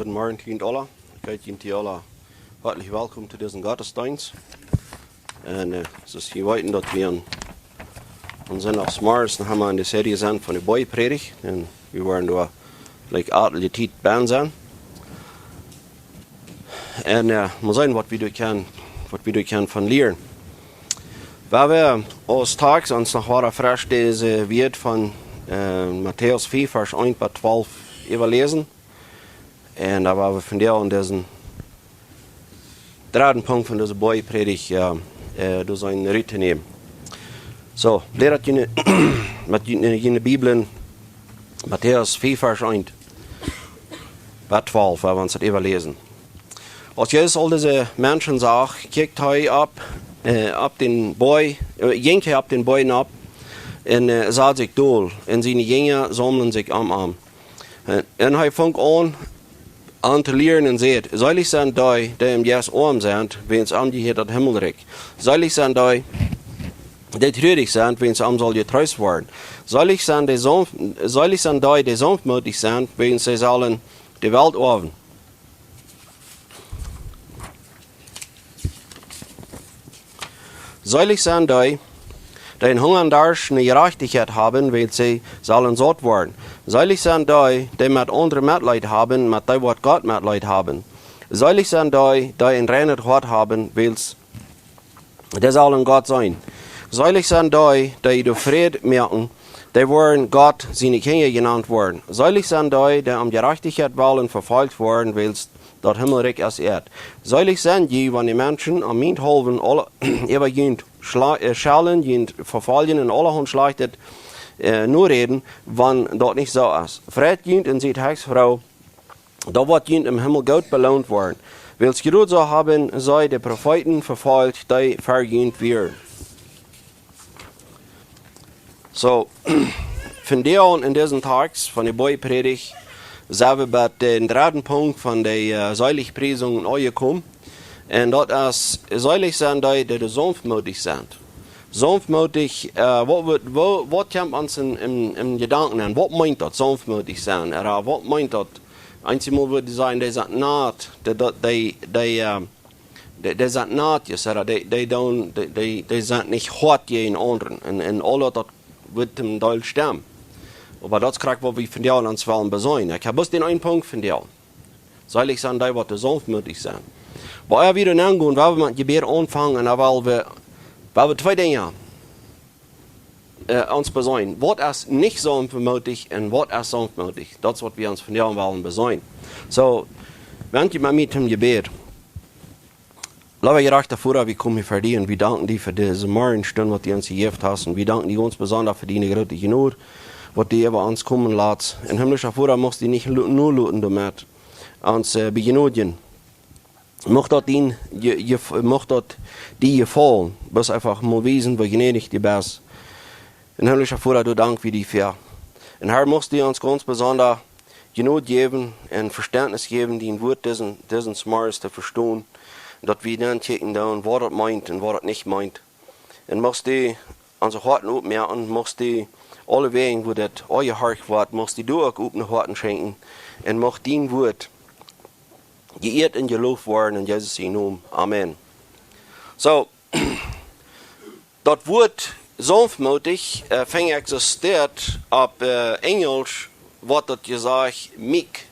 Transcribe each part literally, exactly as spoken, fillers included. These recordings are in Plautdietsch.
Goodemorjen, Kjlien Ola. Ekj heet junt aula hoatlich welkom to disen Gottesdeenst. Un, äh, soo aus jie weeten, daut wie aun, aun Sindach zemorjes noch emol en de Serie sent von de Boajeprädicht. Un wie woaren doa veleicht atelje Tiet bie sennen. Un, äh, mol seenen, waut wie doa kjennen, waut wie doa kjennen von lieren. Wie woaren aus Tekjst ons noch wada fresch dise Wieed von, äh, Matäus vea, Varsch eent bat twalf äwaläsen. Un doa woa wie vondoag aun disen dredden Punkt von dise Boajeprädicht, äh, äh, doa sent rut to nämen. Soo, lea daut june, met june, june Bibeln, Matäus vea, Varsch eent bat twalf, woa wie ons daut äwaläsen. Aus Jesus aul dise Menschen sach, kjikjt hee opp, äh, opp dän Boajch, äh, jinkj hee opp dän Boajch nopp un, äh, sad sikj dol, un siene Jinja saumelden sikj om am. Un, un hee funk aun, aun to lieren un säd: Seelich sent dee, dee em Jeist oam sent, wiels an dee hieet daut Himmelrikj. Seelich sent dee, dee trurich sent, wiels an saul jetreest woaren. Seelich sent dee saunf-, seelich sent dee, dee saunftmootich sent, wiels see sellen de Welt oawen. Seelich sent dee, dee en Hunga un Darscht no Jerajchtichkjeit haben, wiels see sellen saut woaren. Seelich sent dee, dee met aundre Metleet haben, met dee woat Gott Metleet haben. Seelich sent dee, dee en reinet Hoat haben, wiels dee sellen Gott seenen. Seelich sent dee, dee doa Fräd moaken, dee woaren Gott siene Kjinja jenant woaren. Seelich sent dee, dee om Jerajchtichkjeit wellen vefolcht woaren, wiels daut Himmelrikj es äa. Seelich sent jie, wan de Menschen om mienthaulwen aule äwa junt schla-, äh, schellen, junt vefoljen un aulahaunt Schlajchtet, äh, noräden, wan daut nich soo es. Freit junt un siet hechst froo, dan woat junt em Himmel goot beloont woaren. Wiels jrod soo haben see de Profeeten vefolcht, dee ver junt wieren. Soo, vondoag en disen Tekjst von de Boajeprädicht sent wie bie dän dredden Punkt von de, äh, Seelichpriesunk aunjekomen. Un daut es: Seelich sent dee, dee, dee saunftmootich sent. Saunftmootich, äh, waut woat, woo, waut kjemt ons en, en, en Jedanken aun? Waut meent daut, saunftmootich sennen? Ooda waut meent daut? Eenjemol wudd eena sajen, dee sent nat, dee, dee, dee, dee, äh, dee, dee sent nat, jo, ooda dee, dee doonen, dee, dee, dee sent nich hoat jäajen aundre. Un, un aul daut, daut wudd een Deel stemmen. Oba daut es krakjt, waut wie vondoag aun ons wellen beseenen. Ekj hab bloos dän eenen Punkt vondoag. Seelich sent dee, waut dee saunftmootich sent. Oba ea wie doa aungonen, woa wie met Jebäd aunfangen un dan well wie, woa wie twee Dinja, äh, ons beseenen. Waut es nich saunftmootich un waut es saunftmootich? Daut es, waut wie ons vondoag wellen beseenen. Soo, wend junt met mie toom Jebäd. Leewa jerajchta Voda, wie komen hia ver die un wie danken die fa dise Morjestund, waut du ons jejäft hast. Un wie danken die gaunz besonda fa diene groote Jnod, waut du äwa ons komen latst. Un himlischa Voda, muchst du nich lo-, noloten doamet, ons, äh, bejenodjen. Mucht daut die je-, je-, mucht daut die jefaulen. Bloos eefach mol wiesen, woo jnädich du best. Un himlischa Voda, doa dank wie die fa. Un Herr, muchst du ons gaunz besonda Jnod jäwen un Vestentnis jäwen, dien Wort disen, disen Zemorjes to vestonen, daut wie dan kjikjen doonen, waut daut meent un waut daut nich meent. Un muchst du onse Hoaten opmoaken, muchst du aule Wäaj, wua daut aunjehorcht woat, muchst du doa uk opne Hoaten schenkjen. Un mucht dien Wort jeieet un jeloft woaren en Jesus sienen Nomen. Amen. Soo, daut Wort saunftmootich, äh, finj ekj, soo steit opp, äh, Enjelsch, woat daut jesajcht meek.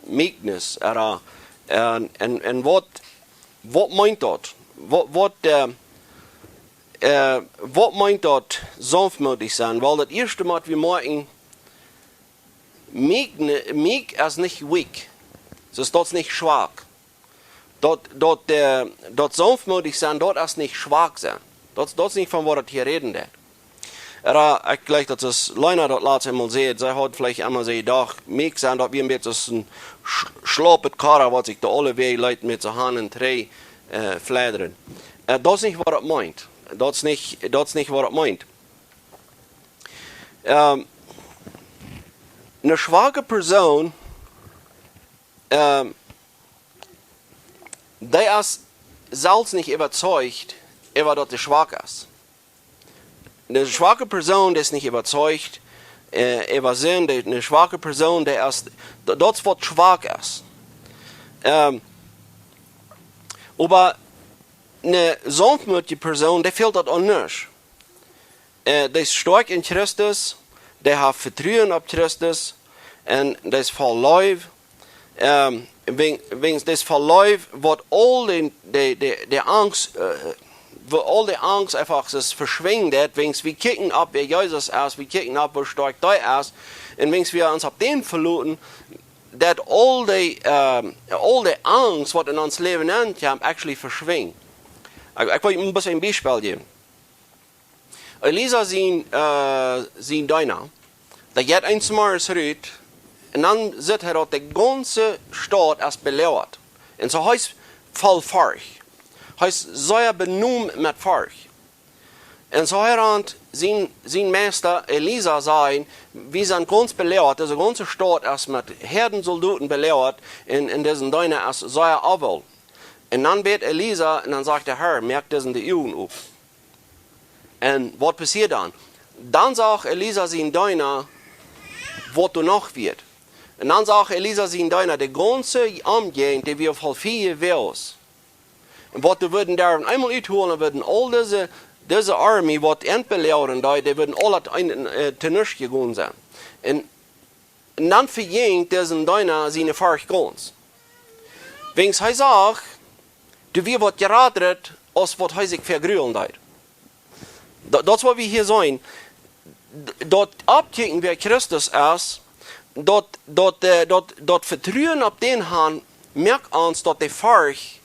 Meekness, ooda, äh, un, un, un waut, waut meent daut? Waut, waut, äh, äh, waut meent daut, saunftmootich sennen? Well, daut ieeschte, waut wie moakjen, meek, meek es nich weak. Soo, daut es nich schwak. Daut, daut, äh, daut saunftmootich sennen, daut es nich schwak sennen. Daut, daut es nich von waut daut hia räden deit. Ooda, ekj jleich, daut es Lena daut latst eemol säd, see haud veleicht emol see jedocht, meek sennen, daut wia een bät soo een sch-, schlopet Kara, waut sikj doa aule Wäaj leet met sien Haunt un Tree, äh, fladdren. Äh, daut es nich waut daut meent. Daut es nich, daut es nich waut daut meent. Ähm, eene schwake Persoon, ähm, dee es selfst nich äwazeicht, äwa daut dee schwak es. Eene schwake Persoon, dee es nich äwazeicht, äh, äwa Sind, dee, eene schwake Persoon, dee es, d-, daut es waut schwak es. Ähm, oba eene saunftmootje Persoon, dee fält daut aun nuscht. Äh, dee es stoakj en Christus, dee haft Vetruen opp Christus, un dee es voll Leew. Ähm, wäajen, wäajen dee es voll Leew, woat aul de, de, de, de Angst, äh, woat aul de Angst eefach es veschwinjen, wäajen wie kjikjen opp wäa Jesus es, wie kjikjen opp woo stoakj dee es, un wäajen wie ons opp dän veloten, daut aul de, ähm, aul de Angst waut en ons Läwen nenkjemt, actually veschwinjt. Ekj, ekj well een bät een Biespel jäwen. Elisa sien, äh, sien Deena, dee jeit eemol zemorjes rut, un dan sitt hee daut de gaunze Staut es beloagat. Un soo hee es voll Forcht. Hee es sea benomen met Forcht. Un soo hee rant sien, sien Meista Elisa sajen: "Wie sent gaunz beloagat, dise gaunze Staut es met Häaden Soldoten beloagat, un, un disen Deena es sea onwell." Un dan bät Elisa, un dan sajcht de Herr: "Moak disen de Uagen op." Un waut passieet dan? Dan sach Elisa sien Deena, waut doa noch wia. Un dan sach Elisa sien Deena de gaunze Omjäajent, dee wia voll Fia jewast. Un waut dee wudden doa eemol uthoolen, wudden aul dise, dise Armee, waut an beloagren deed, dee wudden aul daut een, äh, to nuscht jegonen sennen. Un, un dan vejinj disen Deena siene Forcht gaunz. Wäajen hee sach, doa wia waut jratret, aus waut hee sikj vegrulen deed. Daut, daut es waut wie hia seenen. D-, daut oppkjikjen wäa Christus es, daut, daut, äh, daut, daut Vetruen opp dän han, moakt ons daut de Forcht,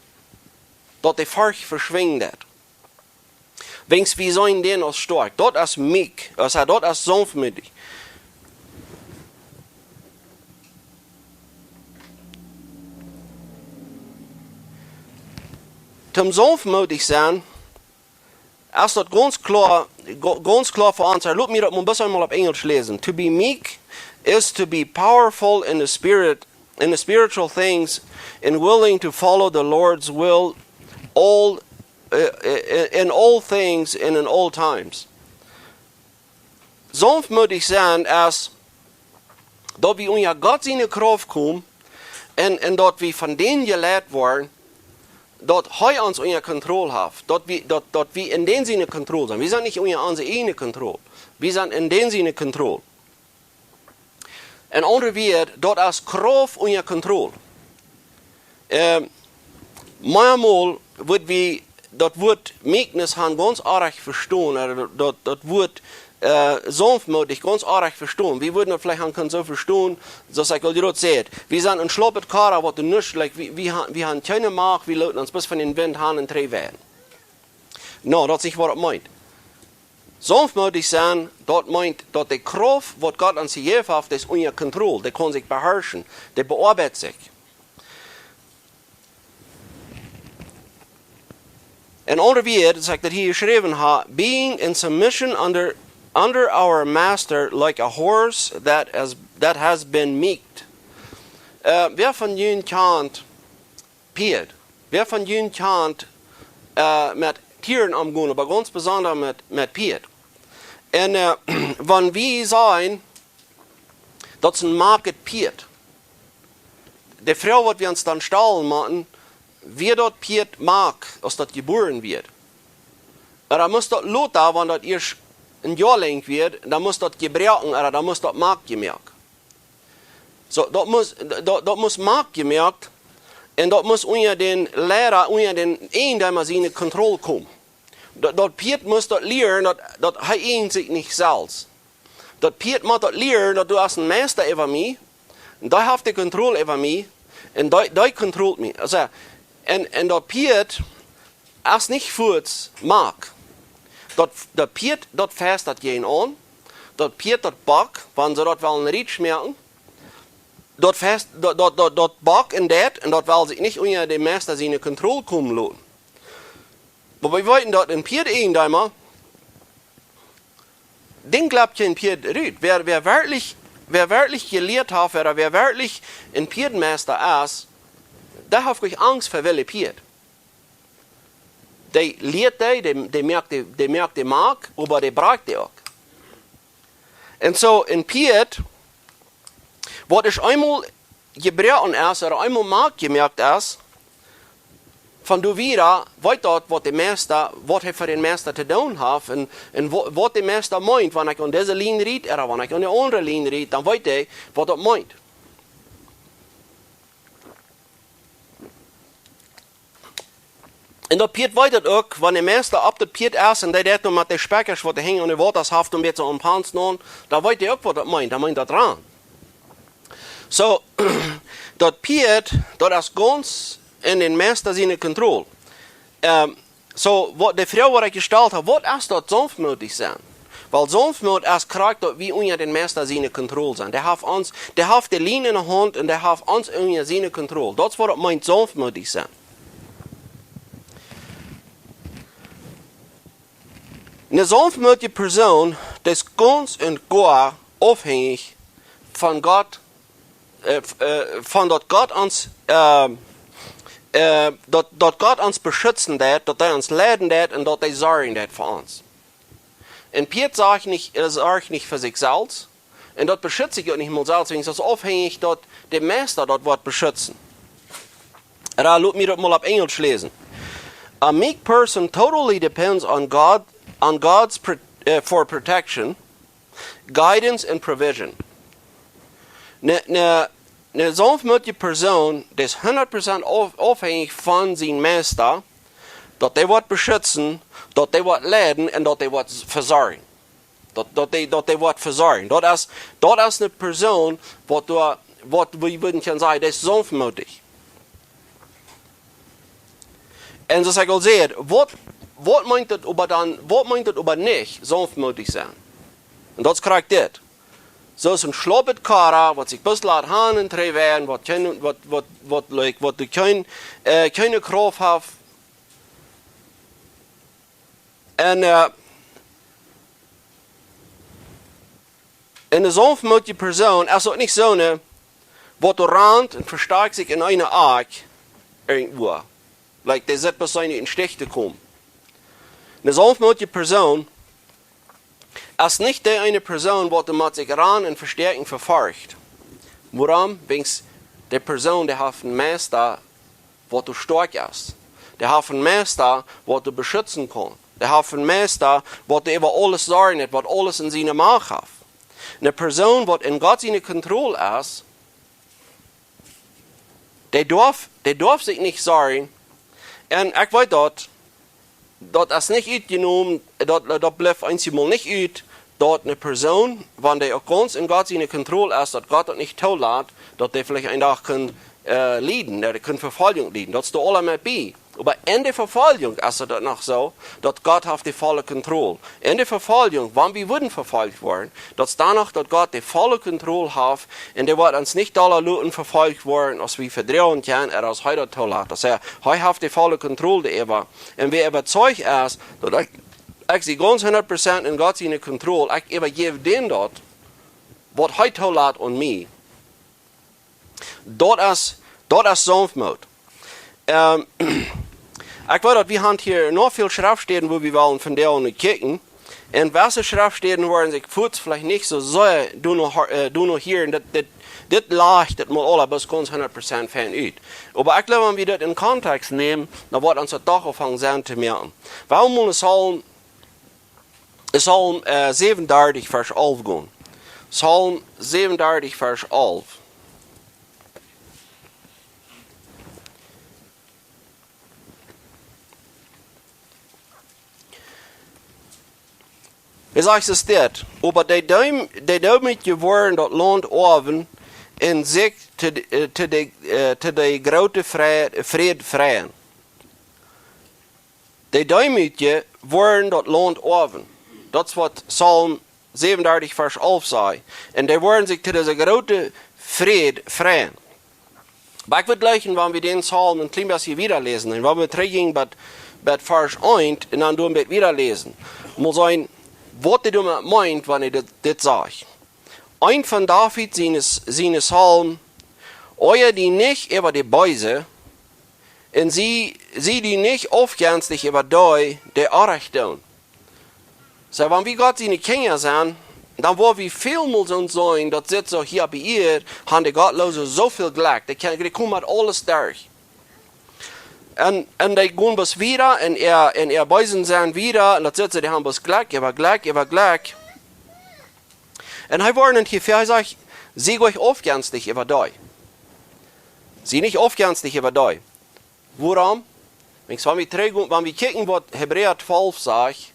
daut de Forcht veschwinjen deit. Wäajen wie seenen dän aus stoakj. Daut es meek, aulsoo daut es saunftmootich. Toom saunftmootich sennen, es daut gaunz kloa, ga-, gaunz kloa fa ons. Lot mie daut mol bloos eemol opp Enjlisch läsen. "To be meek is to be powerful in the spirit, in the spiritual things, and willing to follow the Lord's will all, uh, uh, in all things and in all times." Saunftmootich sennen es, daut wie unja Gott siene Krauft komen un, un daut wie von dän jeleit woaren, daut hee ons unja Kontroll haft, daut wie, daut, daut wie en dän siene Kontroll sent. Wie sent nich unja onse ieejne Kontroll. Wie sent en dän siene Kontroll. En aundre Wieed, daut es Krauft unja Kontroll. Ähm, meamol woat wie daut Wuat meekness han gaunz orrajcht vestonen, äh, daut, daut Wuat, äh, saunftmootich gaunz orrajcht vestonen. Wie wudden daut veleicht han kunnen soo vestonen, soo aus ekj aul jrod säd: "Wie sent een schlopet Koda, waut doa nuscht, like, wie, wie han, wie han kjeene Macht, wie loten ons bloos von dän Wint han un trigj weiden." No, daut es nich waut daut meent. Saunftmootich sennen, daut meent daut de Krauft, waut Gott ons jejäft haft, dee es unja Kontroll, dee kaun sikj beharschen, dee beoabeit sikj. En aundre Wieed, soo aus ekj daut hia jeschräwen hab: "Being in submission under, under our master like a horse that has, that has been meeked." Äh, wäa von junt kjant Pieed? Wäa von junt kjant, äh, met Tieren omgonen, oba gaunz besonda met, met Pieed? Un, äh, wan wie sajen, daut es een makjet Pieed, de Froag, waut wie ons dan stalen motten: Wia daut Pieed mak, aus daut jebuaren wia? Ooda must daut lota, wan daut ieescht een Joa lang wia, dan must daut jebroaken, ooda dan must daut mak jemoakt? Soo, daut must, daut, daut must mak jemoakt, un daut must unja dän Leida, unja dän Ieejendeema siene Kontroll komen. Daut, daut Pieed must daut lieren, daut, daut hee ieejent sikj nich selfst. Daut Pieed mott daut lieren, daut du hast een Meista äwa mie, un dee haft de Kontroll äwa mie, un dee, dee kontrolleet mie. Aulsoo, un, un daut Pieed es nich fuaz mak. Daut, daut Pieed, daut fast daut jäajen aun. Daut Pieed, daut bakt, wan see daut wellen rutschmoaken. Daut fast, daut, daut, daut, daut bakt un deit, un daut well sikj nich unja dän Meista siene Kontroll komen loten. Oba wie weeten daut een Pieed-Ieejendeema, dän jlept kjeen Pieed rut. Wäa, wäa werkjlich, wäa werkjlich jelieet haft, ooda wäa werkjlich een Pieedmeista es, dee haft nich Angst fa wille Pieed. Dee lieet dee, dee, dee moakt dee, dee moakt dee mak, oba dee brakjt dee uk. Un soo een Pieet, waut es eemol jebroaken es, ooda eemol mak jemoakt es, von doa wieda weet daut, waut de Meista, waut hee fa dän Meista to doonen haft, un, un wa-, waut de Meista meent, wan ekj aun dise Lien ried, ooda wan ekj aun de aundre Lien ried, dan weet hee, waut daut meent. Un daut Pieet weet daut uk, wan de Meista opp daut Pieet es un dee deit dan met de Spekjasch, waut hee hinjen aun de Wotasch haft, een bät aum Pans nenn, dan weet hee uk, waut daut meent, dan meent daut rannen. Soo, daut Pieet, daut es gaunz en dän Meista siene Kontroll. Ähm, soo, waut, de Froag, waut ekj jestalt hab, waut es daut saunftmootich sennen? Wiels Saunftmut es krakjt daut wie unja dän Meista siene Kontroll sent. Dee haft ons, dee haft de Lien en de Haunt un dee haft ons unja siene Kontroll. Daut es waut daut meent, saunftmootich sennen. Eene saunftmootje Persoon, dee es gaunz un goa aufhenjich von Gott, äh, f-, äh, von daut Gott ons, äh, äh, daut, daut Gott ons beschutzen deit, daut hee ons leiden deit un daut hee sorjen deit fa ons. Een Pieet sorcht nich, äh, sorcht nich fa sikj selfst, un daut beschützt sikj uk nich mol selfst, wiels daut es aufhenjich daut de Meista daut woat beschutzen. Ea, lot mie daut mol opp Enjlisch läsen. A meek person totally depends on God, on God's pro-, äh, for protection, guidance and provision. Eene, eene, eene saunftmootje Persoon, dee es hundat Prozent auf-, aufhenjich von sienen Meista, daut hee woat beschutzen, daut hee woat leiden un daut hee woat vesorjen. Daut, daut hee, daut hee woat vesorjen. Daut es, daut es eene Persoon, waut doa, waut wie wudden kjennen sajen, dee es saunftmootich. Un soo aus ekj aul säd, waut, waut meent daut oba dan, waut meent daut oba nich, saunftmootich sennen? Un daut es krakjt dit. Soo aus een schlopet Kara, waut sikj bloos lat han un trigj woaren, waut kjeen, waut, waut, waut, like, waut doa kjeen, äh, kjeene Krauft haft. Un, äh, un eene saunftmootje Persoon es uk nich soone, waut doa rant un vestakjt sikj en eene Akj irjentwua. Like, dee sitt bloos en dän Stich to komen. Eene saunftmootje Persoon es nich dee eene Persoon, waut doa met sikj rant un vestakjen vefocht. Wuarom? Wiels dee Persoon, dee haft een Meista, waut doa stoakj es. Dee haft een Meista, waut doa beschutzen kaun. Dee haft een Meista, waut doa äwa aules sorjen deit, waut aules en siene Macht haft. Eene Persoon, waut en Gott siene Kontroll es, dee darf, dee darf sikj nich sorjen. Un ekj weet daut, daut es nich utjenomen, daut, daut blift eenjemol nich ut, daut eene Persoon, wan dee uk gaunz en Gott siene Kontroll es, daut Gott daut nich toolat, daut dee veleicht een Dach kaun, äh, lieden, daut dee kaun Vefoljunk lieden. Daut es doa aula met bie. Oba en de Vefoljunk es daut noch soo, daut Gott haft de volle Kontroll. En de Vefoljunk, wan wie wudden vefolcht woaren, daut es dan noch, daut Gott de volle Kontroll haft, un dee woat ons nich dolla loten vefolcht woaren, aus wie vedroagen kjennen, ooda aus hee daut toolat. Daut sajcht, hee haft de volle Kontroll doaräwa. Un wäa äwazeicht es, daut ekj, ekj sie gaunz hundat Prozent en Gott siene Kontroll, ekj äwajeef dän daut, waut hee toolat aun mie. Daut es, daut es Saunftmoot. Ähm, ekj weet daut wie haben hia noch väl Schreftstäden, wua wie wellen vondoag no kjikjen. Un jewesse Schreftstäden woaren sikj fuaz veleicht nich soo sea doonen, äh, doonen hieren, daut, daut, dit lajcht daut mol aula bloos gaunz hundat Prozent fein ut. Oba ekj jleew, wan wie daut en Kontext nämen, dan woat ons daut doch aunfangen Senn to moaken. Wie wellen mol en Psalm, Psalm, äh, säwenundartich, Varsch alf gonen. Psalm säwenundartich, Varsch alf. Hee sajcht es dit: Oba dee Deem-, dee Deemootje woaren daut Launt oawen un sikj to de, äh, to de, äh, to de groote Fre-, Fräd freien. Dee Deemootje woaren daut Launt oawen. Daut es waut Psalm säwenundartich, Varsch alf sajcht. Un dee woaren sikj to dise groote Fräd freien. Oba ekj wudd jleichen, wan wie dän Psalm een kjlien bät wieda läsen, un wan wie trigjgonen bat, bat Varsch eent, un dan doa een bät wieda läsen. Mol seenen, waut hee doamet meent, wan hee dit, dit sajcht. Eent von David siene, siene Psalm: Oaja die nich äwa de Beese, un sie, sie die nich aufjenstich äwa dee, dee Orrajcht doonen. Soo, wan wie Gott siene Kjinja sent, Dan woa wie väl mol soont seenen, daut sitt soo hia bie Ieed, han de Gottloose soo väl Jlekj. Dee kjennen, dee komen met aules derch. Un, un dee gonen bloos wieda un äa, un äa Beesen sennen wieda. Un daut sitt soo, dee han bloos Jlekj äwa Jlekj äwa Jlekj. Un hee woat en hia, hee sajcht: "Sie nich aufjenstich äwa dee. Sie nich aufjenstich äwa dee." Wuarom? Wan wie trigj, wan wie kjikjen waut Hebräa twalf sajcht,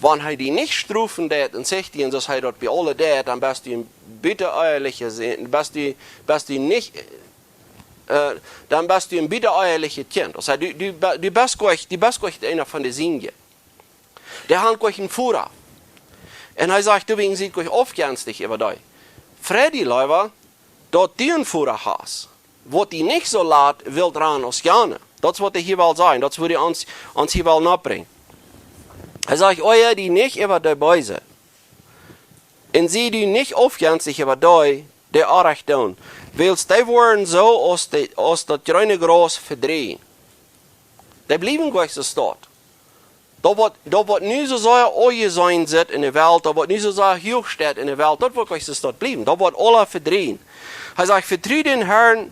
wan hee die nich strofen deit un sajcht die, un soo aus hee daut bie aule deit, dan best du een butterehrlicha Sän, best du, best du nich, äh, dan best du een butterehrlichet Kjint. Aulsoo, du, du, be- du best nich, du best nich eena von de Sienje. Dee han nich een Voda. Un hee sajcht: "Du, wäajen sie nich aufjenstich äwa dee. Frei die leewa, daut du een Voda hast, waut die nich soo lat wilt rannen aus jane." Daut es waut hee hia well sajen. Daut es waut hee ons, ons hia well nobrinjen. Hee sajcht: "Oaja die nich äwa dee Beese. Un sie du nich aufjenstich äwa dee, dee Orrajcht doonen. Wiels dee woaren soo aus de, aus daut jreene Graus vedrieejen." Dee bliewen nich soo stoakj. Daut waut, daut waut nu soo sea aunjeseenen sitt enne Welt, daut waut nu soo sea huach steit enne Welt, daut woat nich soo stoakj bliewen. Daut woat aules vedrieejen. Hee sajcht: "Vetru dän Herrn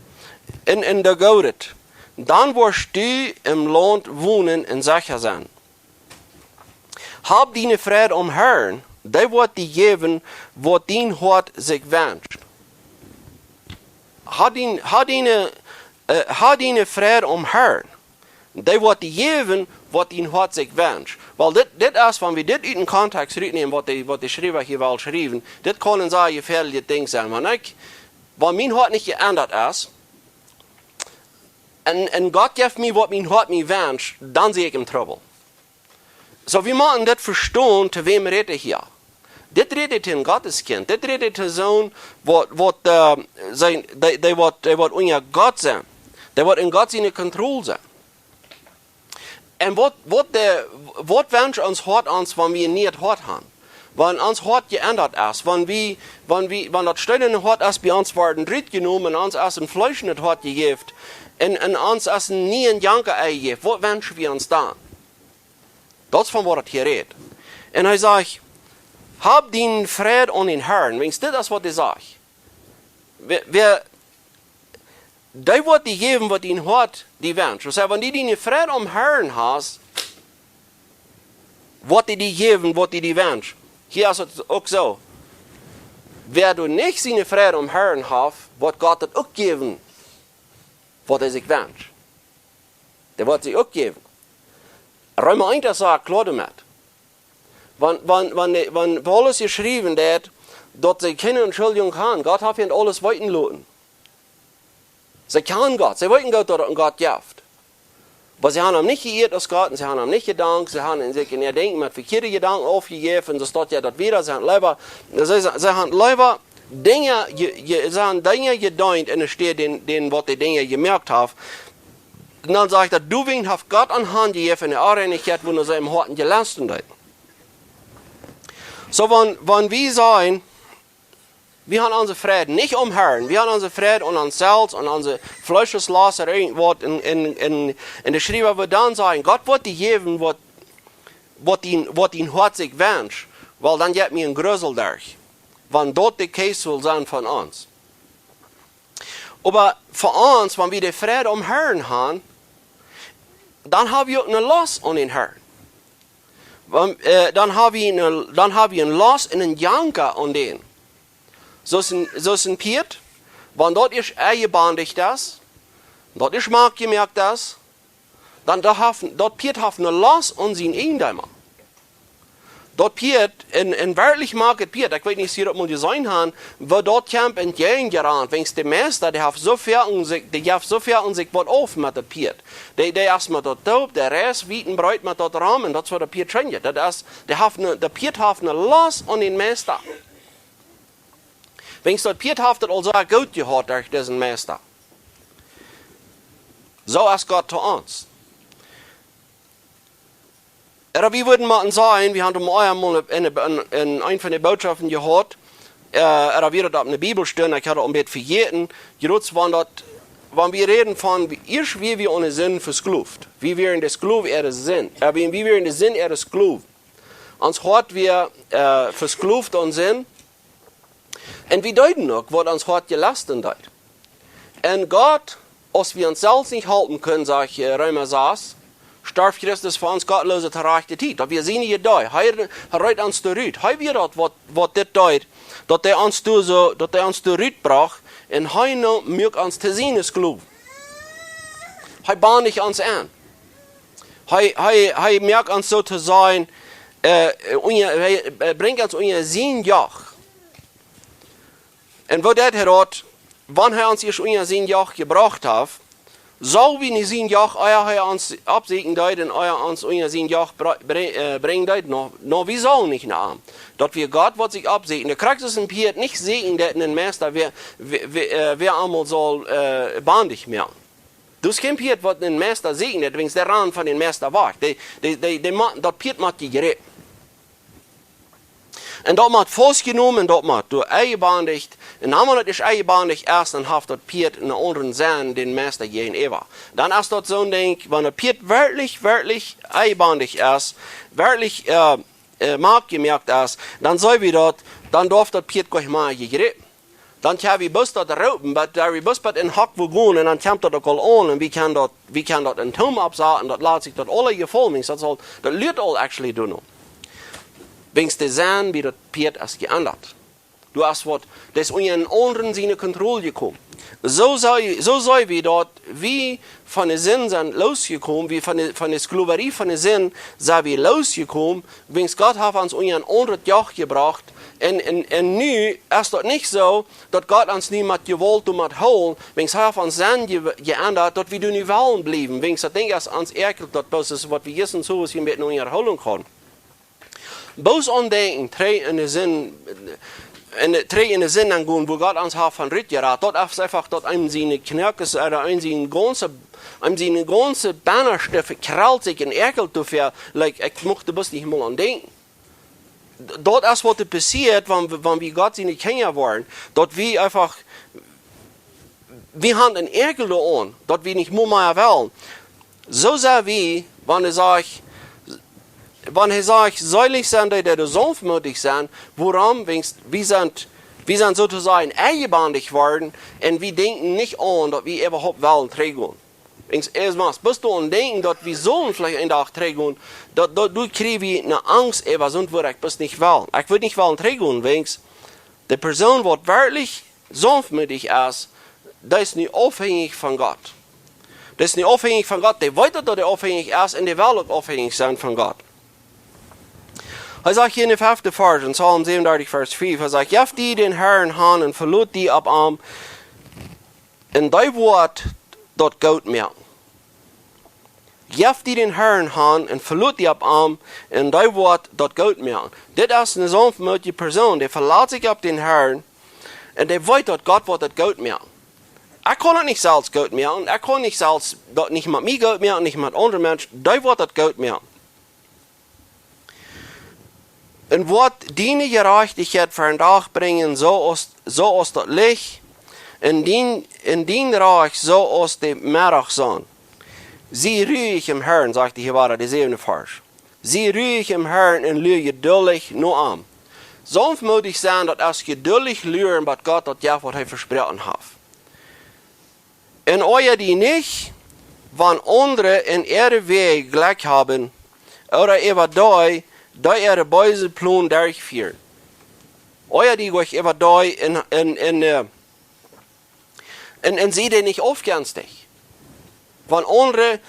un, un doo Goodet. Dan woascht du em Launt wonen un secha sennen. Hab diene Freid aum Herrn, dee woat die jäwen, waut dien Hoat sikj wenscht." Hab dien, hab diene, äh, hab diene Freid aum Herrn. Dee woat die jäwen, waut dien Hoat sikj wenscht. Well, dit, dit es, wan wie dit ut dän Kontext rutnämen, waut de, waut de Schriewa hia well schriewen, dit kaun een sea jefäadeljet Dinkj sennen. Wan ekj, wan mien Hoat nich jeendat es, un, un Gott jeft mie, waut mien Hoat mie wenscht, dan sie ekj em Trubbel. Soo, wie motten dit vestonen, to wäm rät hee hia. Dit rät hee to een Gotteskjint. Dit rät hee to soon, waut, waut, äh, sien, dee, dee woat, dee woat unja Gott sennen. Dee woat en Gott siene Kontroll sennen. Un waut, waut de, waut wenscht ons Hoat ons, wan wie een niet Hoat han? Wan ons Hoat jeendat es, wan wie, wan wie, wan daut steenane Hoat es bie ons worden rutjenomen un ons es een fleeschnet Hoat jejäft un, un ons es een nieen Janka enjejäft, waut wenscht wie ons dan? Daut es von waut hee hia rät. Un hee sajcht: "Hab diene Freid aum Herrn." Wäajen dit es waut hee sajcht. Wäa, wäa, dee woat die jäwen, waut dien Hoat die wenscht. Daut sajcht, wan du diene Freid aum Herrn hast, woat hee die jäwen, waut hee die wenscht. Hia es et uk soo. Wäa doa nich siene Freid aum Herrn haft, woat Gott daut uk jäwen, waut hee sikj wenscht. Dee woat sikj uk jäwen. Reema eent es sea kloa doamet. Wan, wan, wan, wan Paulus hia schriewen deed, daut see kjeene Entschuldjunk han, Gott haft an aules weeten loten. See kjanen Gott, see weeten Gott, daut et een Gott jeft. Oba see han am nich jeieet aus Gott un see han am nich jedankt, see han sikj en äa Denkjen met vekjieede Jedanken aufjejäft, un soo steit daut wieda, see han leewa, see, see han leewa Dinja je, je, see han Dinja jedeent enne Städ dän, dän waut dee Dinja jemoakt haft. Un dan sajcht daut, doawäajen haft Gott an han jejäft enne Onreinichkjeit, wua see em Hoaten jelast hauden. Soo, wan, wan wie sajen, wie han onse Freid nich aum Herrn, wie han onse Freid aun ons selfst, aun onse Fleescheslost, ooda irjentwaut en, en, en, en de Schriewa woat dan sajen, Gott woat die jäwen, waut, waut dien, waut dien Hoat sikj wenscht, well, dan jeft mie een Grusel doa, wan daut de Case sull sennen von ons. Oba fa ons, wan wie de Freid aum Herrn han, dan ha wie uk eene Lost aun dän Herrn. Wan, äh, dan ha wie eene, dan ha wie eene Lost un een Janka aun dän. Soo aus een, soo aus een Pieet, wan daut ieescht enjebondicht es, daut ieescht schmock jemoakt es, dan daut haft, daut Pieet haft eene Lost aun sien Eijendeema. Daut Pieet, een, een werkjlich schmocket Pieet, ekj weet nich, aus jie daut mol jeseenen han, woo daut kjemt entjäajen jerant, wäajen de Meista, dee haft soo väl aun sikj, dee jeft soo väl aun sikj waut auf met daut Pieet. Dee, dee es met daut toop, dee reist wiet un breet met daut rom, un daut es waut daut Pieet scheen jeit. Daut es, dee haft eene, daut Pieet haft eene Lost aun dän Meista. Wäajen daut Pieet haft et aul soo goot jehaut derch disen Meista. Soo es Gott to ons. Ooda wie wudden mau sajen, wie haben aul eemol en, en, en eent von de Bootschoften jehaut, äh, ooda wie daut opp de Bibel stunt, ekj haud daut een bät vejäten, jrods wan daut, wan wie räden von, wie, ieescht wia wie aun de Sind vesklowt. Wie wieren de Sklow äare Sind. Äh, wie, wie wieren de Sind äare Sklow. Ons Hoat wia, äh, vesklowt aun Sind. Un wie deeden uk, waut ons Hoat jelasten deed. Un Gott, aus wie ons selfst nich halpen kunnen, sajcht, äh, Reema sas, storf Christus fa ons Gottloose to rajchte Tiet. Daut wia siene Iedee. Hee, hee reed ons doa rut. Hee wia daut, waut, waut dit deed. Daut hee ons doa soo, daut hee ons doa rut brocht. Un hee nu muak ons to siene Sklowen. Hee band ons aun. Hee, hee, hee muak ons soo to sajen, äh, unja, hee, äh, brinjt ons unja sien Joch. Un woo deed hee daut? Wan hee ons ieescht unja sien Joch jebrocht haft, saul wie nich sien Joch, ea hee ons oppsieekjen deed un ea ons unja sien Joch br-, br-, äh, brinjen deed, no, no, wie sullen nich no am. Daut wia Gott, waut sikj oppsieekjen. De Christus en Pieet nich sieekjen deed en dän Meista, wäa, wäa, wäa, äh, wäa eemol saul, äh, bandig moaken. Daut es kjeen Pieet, waut dän Meista sieekjen deed, wiels dee rand von dän Meista wajch. Dee, dee, dee, dee mo-, daut Pieet mott jejräpt. Un daut mott faustjenomen, un daut mott doa enjebandicht. Un wan daut es enjebandicht es, dan haft daut Pieet eenen aundren Senn dän Meista jäajenäwa. Dan es daut soon Dinkj, wan daut Pieet werkjlich, werkjlich enjebandicht es, werkjlich, äh, äh, moakjemoakt es, dan saj wie daut, dan darf daut Pieet goanich mea jejräpt. Dan kjenn wie bloos daut roopen, bat, äh, wie bloos bat en Hock wua gonen, un dan kjemt daut uk aul aun, un wie kjennen daut, wie kjennen daut en Toom oppsaten, daut lat sikj daut aule jefaulen, daut saul, daut lat aul actually doonen. Wiels de Senn bie daut Pieet es jeendat. Doa es waut, daut es unja eenen aundren siene Kontroll jekomen. Soo saj, soo saj wie daut, wie von de Sind sent losjekomen, wie von de, von de Sklowerie von de Sind sent wie losjekomen, wiels Gott haft ons unja een aundret Joch jebrocht. Un, un, un nu es daut nich soo, daut Gott ons nu met Jewault doa mott hoolen, wiels hee haft ons Sind je-, jeendat, daut wie doa nu wellen bliewen, wiels daut Dinkj es ons äakelt, daut bloos es waut wie jistren soo aus hia met eene Unjaholunk hauden. Bloos aun denkjen, trigj en de Sind, en de, trigj en de Sind aungonen, wua Gott ons haft von rutjerat. Daut es eefach daut eenem siene Knoakes, ooda eenem sien gaunze, eenem sien gaunzet Bennaschte vekralt sikj un äakelt doafäa, like, ekj mucht doa bloos nich mol aun denkjen. D-, daut es waut doa passieet, wan, wan wie Gott siene Kjinja woaren. Daut wie eefach, wie haben een Äakel doaraun, daut wie nich mea, mea wellen. Soo sent wie, wan hee sajcht, wan hee sajcht, seelich sent dee, dee doa saunftmootich sent, wuarom? Wiels wie sent, wie sent soo to sajen enjebandicht worden un wie denkjen nich aun, daut wie äwahaupt wellen trigjgonen. Wiels eemol, bloos doaraun denkjen, daut wie sullen veleicht een Dach trigjgonen, daut, daut, doa kjrie wie eene Angst, ea, waut sent wie, ekj bloos nich wellen. Ekj wudd nich wellen trigjgonen, wiels de Persoon, waut werkjlich saunftmootich es, dee es nu aufhenjich von Gott. Dee es nu aufhenjich von Gott. Dee weet, daut hee aufhenjich es un dee well uk aufhenjich sennen von Gott. Hee sajcht hia en dän feften Varsch, en Psalm säwenundartich, Varsch fiew, hee sajcht: "Jeff die dän Herrn han un veloot die opp am, un dee woat daut goot moaken." Jeff die dän Herrn han un veloot die opp am, un dee woat daut goot moaken. Dit es eene saunftmootje Persoon, dee velat sikj opp dän Herrn un dee weet, daut Gott woat daut goot moaken. Ekj kaun daut nich selfst goot moaken, ekj kaun nich selfst daut nich met mie goot moaken, nich met aundre Menschen, dee woat daut goot moaken. Un woat diene Jerajchtichkjeit ver dän Dach brinjen, soo aus, soo aus daut Licht, un dien, un dien Rajcht soo aus de Meddachsonn. Sie ruhig im Herrn, sajcht hia wada de säwende Varsch. Sie ruhig im Herrn un lua jeduldich no am. Saunftmootich sennen, daut es jeduldich luaren, bat Gott daut jeft, waut hee vesproaken haft. Un oaja die nich, wan aundre en äare Wäaj Jlekj haben, ooda äwa dee, dee äare beese Plon derchfieren. Oaja die goanich äwa dee en, en, en, äh, un, un sie dee nich aufjenstich. Wan aundre,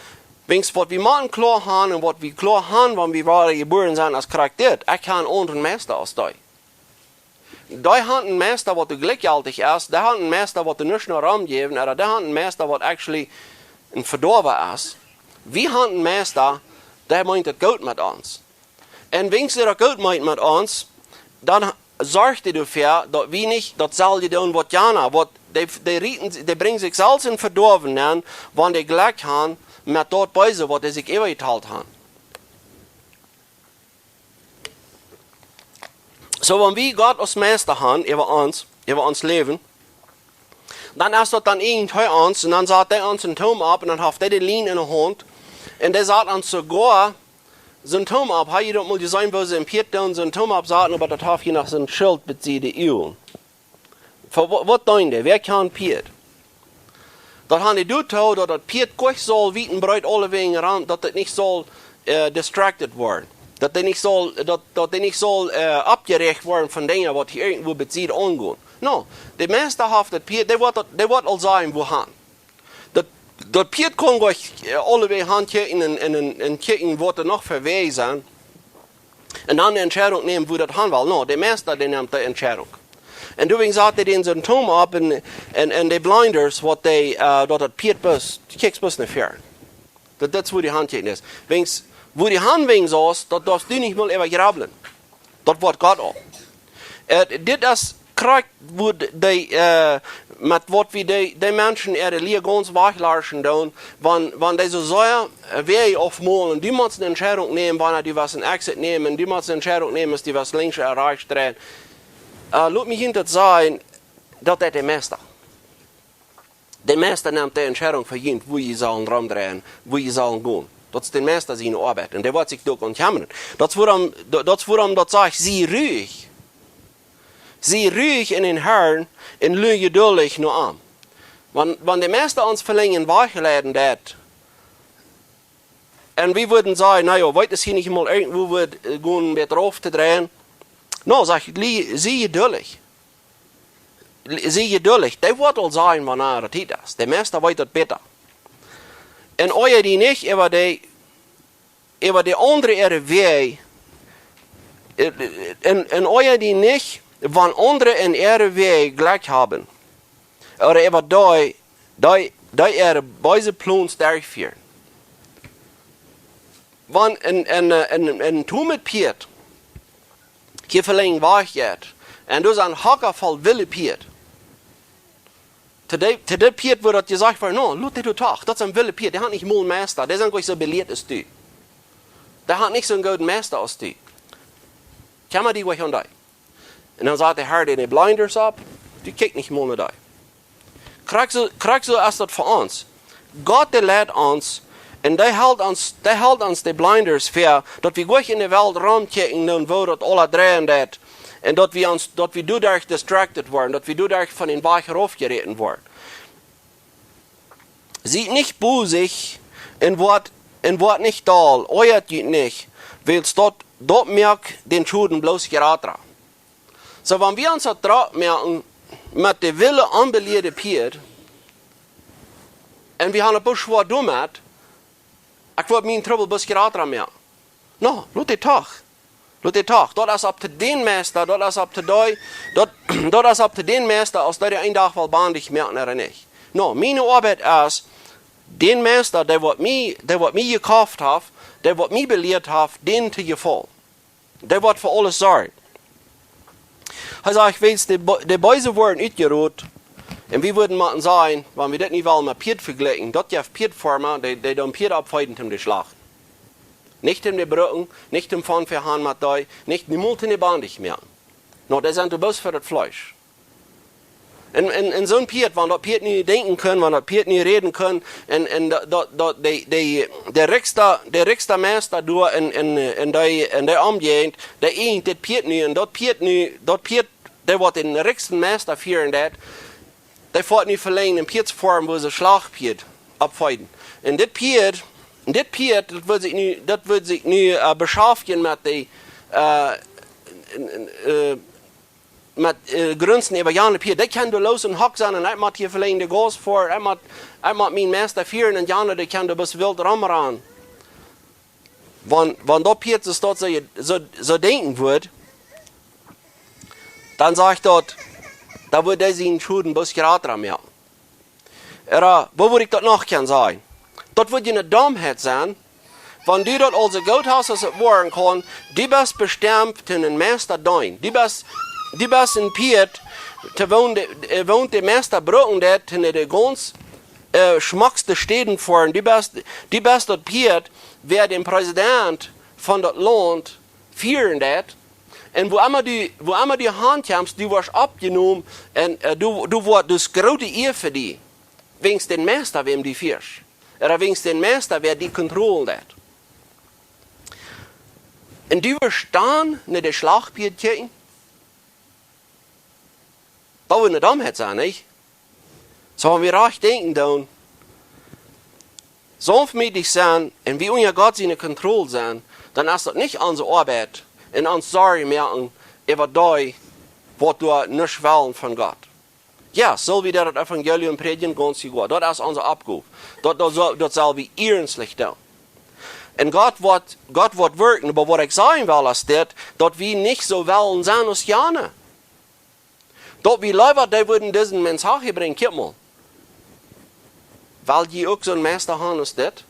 wiels waut wie motten kloa han un waut wie kloa han, wan wie wada jebuaren sent, es krakjt dit: Ekj hab eenen aundren Meista aus dee. Dee haft eenen Meista, waut doa jlikjjeltich es, dee haft eenen Meista, waut doa nuscht no romjeft, ooda dee haft eenen Meista, waut actually een Vedoawa es. Wie haben eenen Meista, dee meent daut goot met ons. Un wiels hee daut goot meent met ons, dan sorcht hee doafäa, daut wie nich daut selwje doonen waut jana, waut dee, dee rieten, dee brinjen sikj selfst en Vedoawen aun, wan dee Jlekj han met daut Beese, waut dee sikj äwajetalt han. Soo, wan wie Gott aus Meista han äwa ons, äwa ons Läwen, dan es daut dan irjent hee ons, un dan sat hee ons en Toom opp, un dan haft hee de Lien en de Haunt, un hee sat ons soogoa Soon Toom opp, ha jie daut mol jeseenen, woo see een Pieet doonen soon Toom oppsaten, oba daut haft hia noch soon Schilt bie de Uagen. Fa wa-, waut deenen dee? Wäa kjant Pieet? Daut han dee doatoo, daut daut Pieet goanich saul wiet un breet aulewäajen ran, daut daut nich saul, äh, distracted woaren. Daut dee nich saul, daut, daut dee nich saul, äh, oppjeräacht woaren von Dinja, waut hia irjentwua bie de Sied aungonen. No, de Meista haft daut Pieet, dee woat daut, dee woat aul sajen, wua han. Daut, daut Pieet kaun goanich, äh, aulewäajen han kjikjen un, un, un, un kjikjen, waut doa noch fa Wäaj sent. Un dan de Entscheidunk nämen, wua daut han well. No, de Meista, dee nemt de Entscheidunk. Un doawäajen sat hee dän soon Toom opp un, un, un de blinders, waut dee, äh, daut daut Pieet bloos, kjikjst bloos no väaren. Daut, daut es wua de Haunt jeschnäden es. Wäajens, wua de Haunt wäajen saust, daut darfst du nich mol äwa jrabblen. Daut woat Gott aul. Äh, dit es krakjt, wua de, de, äh, met waut wie de, de Menschen äare Lia gaunz wajchlarschen doonen, wan, wan dee soo sea, äh, Wäaj aufmolen, du motst eene Entscheidunk nämen, wanea du waut een Exit nämen, du motst eene Entscheidunk nämen, aus du waut links ooda rajchts dreien. Äh, lot mie hia daut sajen, daut deit de Meista. De Meista nemt de Entscheidunk fa junt, wua jie sellen romdreien, wua jie sellen gonen. Daut es de Meista siene Oabeit. Un dee woat sikj doa aun kjemmren. Daut es wuarom, daut, daut es wuarom daut sajcht, sie ruich. Sie ruich en dän Herrn un lua jeduldich no am. Wan, wan de Meista ons velenjd wajchleiden deit, un wie wudden sajen, na jo, weet es hia nich mol irjentwua, wua, äh, gonen bät rauf to dreien. No, sajcht, lie-, sie jeduldich. Lie-, sie jeduldich. Dee woat aul sajen, wanea daut Tiet es. De Meista weet daut bäta. Un oaja die nich äwa de, äwa de aundre äare Wäaj, äh, un, un oaja die nich, wan aundre en äare Wäaj jlikj haben. Ooda äwa dee, dee, dee äare beese Plons derchfieren. Wan een, een, äh, een, een Toom met Pieet hia velenjd wajch jeit, un doa sent Hocka voll wille Pieet. To dee, to dee Pieet woat daut jesajcht woaren, no, lot dee doa doch, daut sent wille Pieet, dee han nich mol een Meista, dee sent goanich soo belieet aus du. Dee han nich soon gooden Meista aus du. Kjemma die goanich om dee. Un dan sat de Herr de blinders opp, du kjikjst nich mol no dee. Krakjt soo, krakjt soo es daut fa ons. Gott, dee leit ons, un dee helt ons, dee helt ons de blinders väa, daut wie goanich en de Welt romkjikjen un woo daut aula dreien deit. Un daut wie ons, daut wie doaderch distracted woaren, daut wie doaderch von dän Wajch raufjeräten woaren. Siet nich bosich un woat, un woat nich doll, oajat junt nich, wiels daut, daut moakt dän Schoden bloos jrata. Soo, wan wie ons daut drock moaken met de wille, onbelieede Pieet, un wie han daut bloos schwoa doamet, ekj woa mienen Trubbel bloos jrata moaken. No, lot dee doch. Lot dee doch. Daut es opp to dän Meista, daut es opp to dee, daut, daut es opp to dän Meista, aus dee dee een Dach well bandich moaken ooda nich. No, miene Oabeit es, dän Meista, dee waut mie, dee waut mie jekoft haft, dee waut mie belieet haft, dän to jefaulen. Dee woat fa aules sorjen. Hee sajcht, wiels de Be-, de Beese woaren utjerot, un wie wudden motten sajen, wan wie dit nu wellen met Pieet vejlikjen, daut jeft Pieetfoarma, dee, dee doonen Pieet oppfeeden toom de Schlacht. Nich toom de brucken, nich toom von vehan met dee, nich niemols toom de bandich moaken. No, dee sent doa bloos fa daut Fleesch. Un, un, un soon Pieet, wan daut Pieet nu denkjen kunn, wan daut Pieet nu räden kunn, un, un daut, daut, daut de, de, de rikjsta, de rikjsta Meista doa en, en, en dee, en dee Omjäajent, dee ieejent dit Pieet nu, un daut Pieet nu, daut Pieet, dee waut dän rikjsten Meista fieren deit, dee foat nu velenjd een Pieetsfoarm, wua see Schlachtpieet oppfeeden. Un dit Pieet, dit Pieet, daut woat sikj nu, daut woat sikj nu, äh, beschaftjen met de, äh, en, en, äh, met, äh, grunzen äwa jane Pieet. Dee kjennen doa loos en Hock sennen un ekj mott hia velenjd de Gauss foaren, ekj mott, ekj mott mienen Meista fieren un jane, dee kjennen doa bloos wilt romranen. Wan, wan daut Pieet soo, soo, soo denkjen wudd, dan sajcht daut, dan wudd dee sienen Schoden bloos jrata moaken. Ooda, woo wudd ekj daut noch kjennen sajen? Daut wudd je eene Domheit sennen, wan du daut aulsoo goot hast, aus et woaren kaun, du best bestemt toom een Meista deenen. Du best, du best een Pieet, to woont de, äh, woont de Meista brucken deit, toom de gaunz, äh, schmockste Städen foaren. Du best, du best daut Pieet, wäa dän Präsident von daut Launt fieren deit. Un wua emma du, wua emma du han kjemst, du woascht oppjenomen un, äh, du, du woascht, daut es groote Ea fa die. Wäajens dän Meista, wäm du fieescht. Ooda wäajens dän Meista, wäa die kontrollieren deit. Un du woascht dan no de Schlachtpieed kjikjen? Daut woat ne Domheit sennen, nich? Soo, wan wie rajcht denkjen doonen, saunftmootich sennen un wie unja Gott siene Kontroll sennen, dan es daut nich onse Oabeit un ons Sorjen moaken äwa dee, waut doa nuscht wellen von Gott. Jo, sell wie daut Evangelium prädjen, gaunz jewess. Daut es onse Oppgow. Daut, daut sell, daut sell wie iernstlich doonen. Un Gott woat, Gott woat werkjen, oba waut ekj sajen well es dit, daut wie nich soo wellen sennen aus jane. Daut wie leewa, dee wudden dise Mensage brinjen, kjikj mol. Well jie uk soon Meista haben aus dit?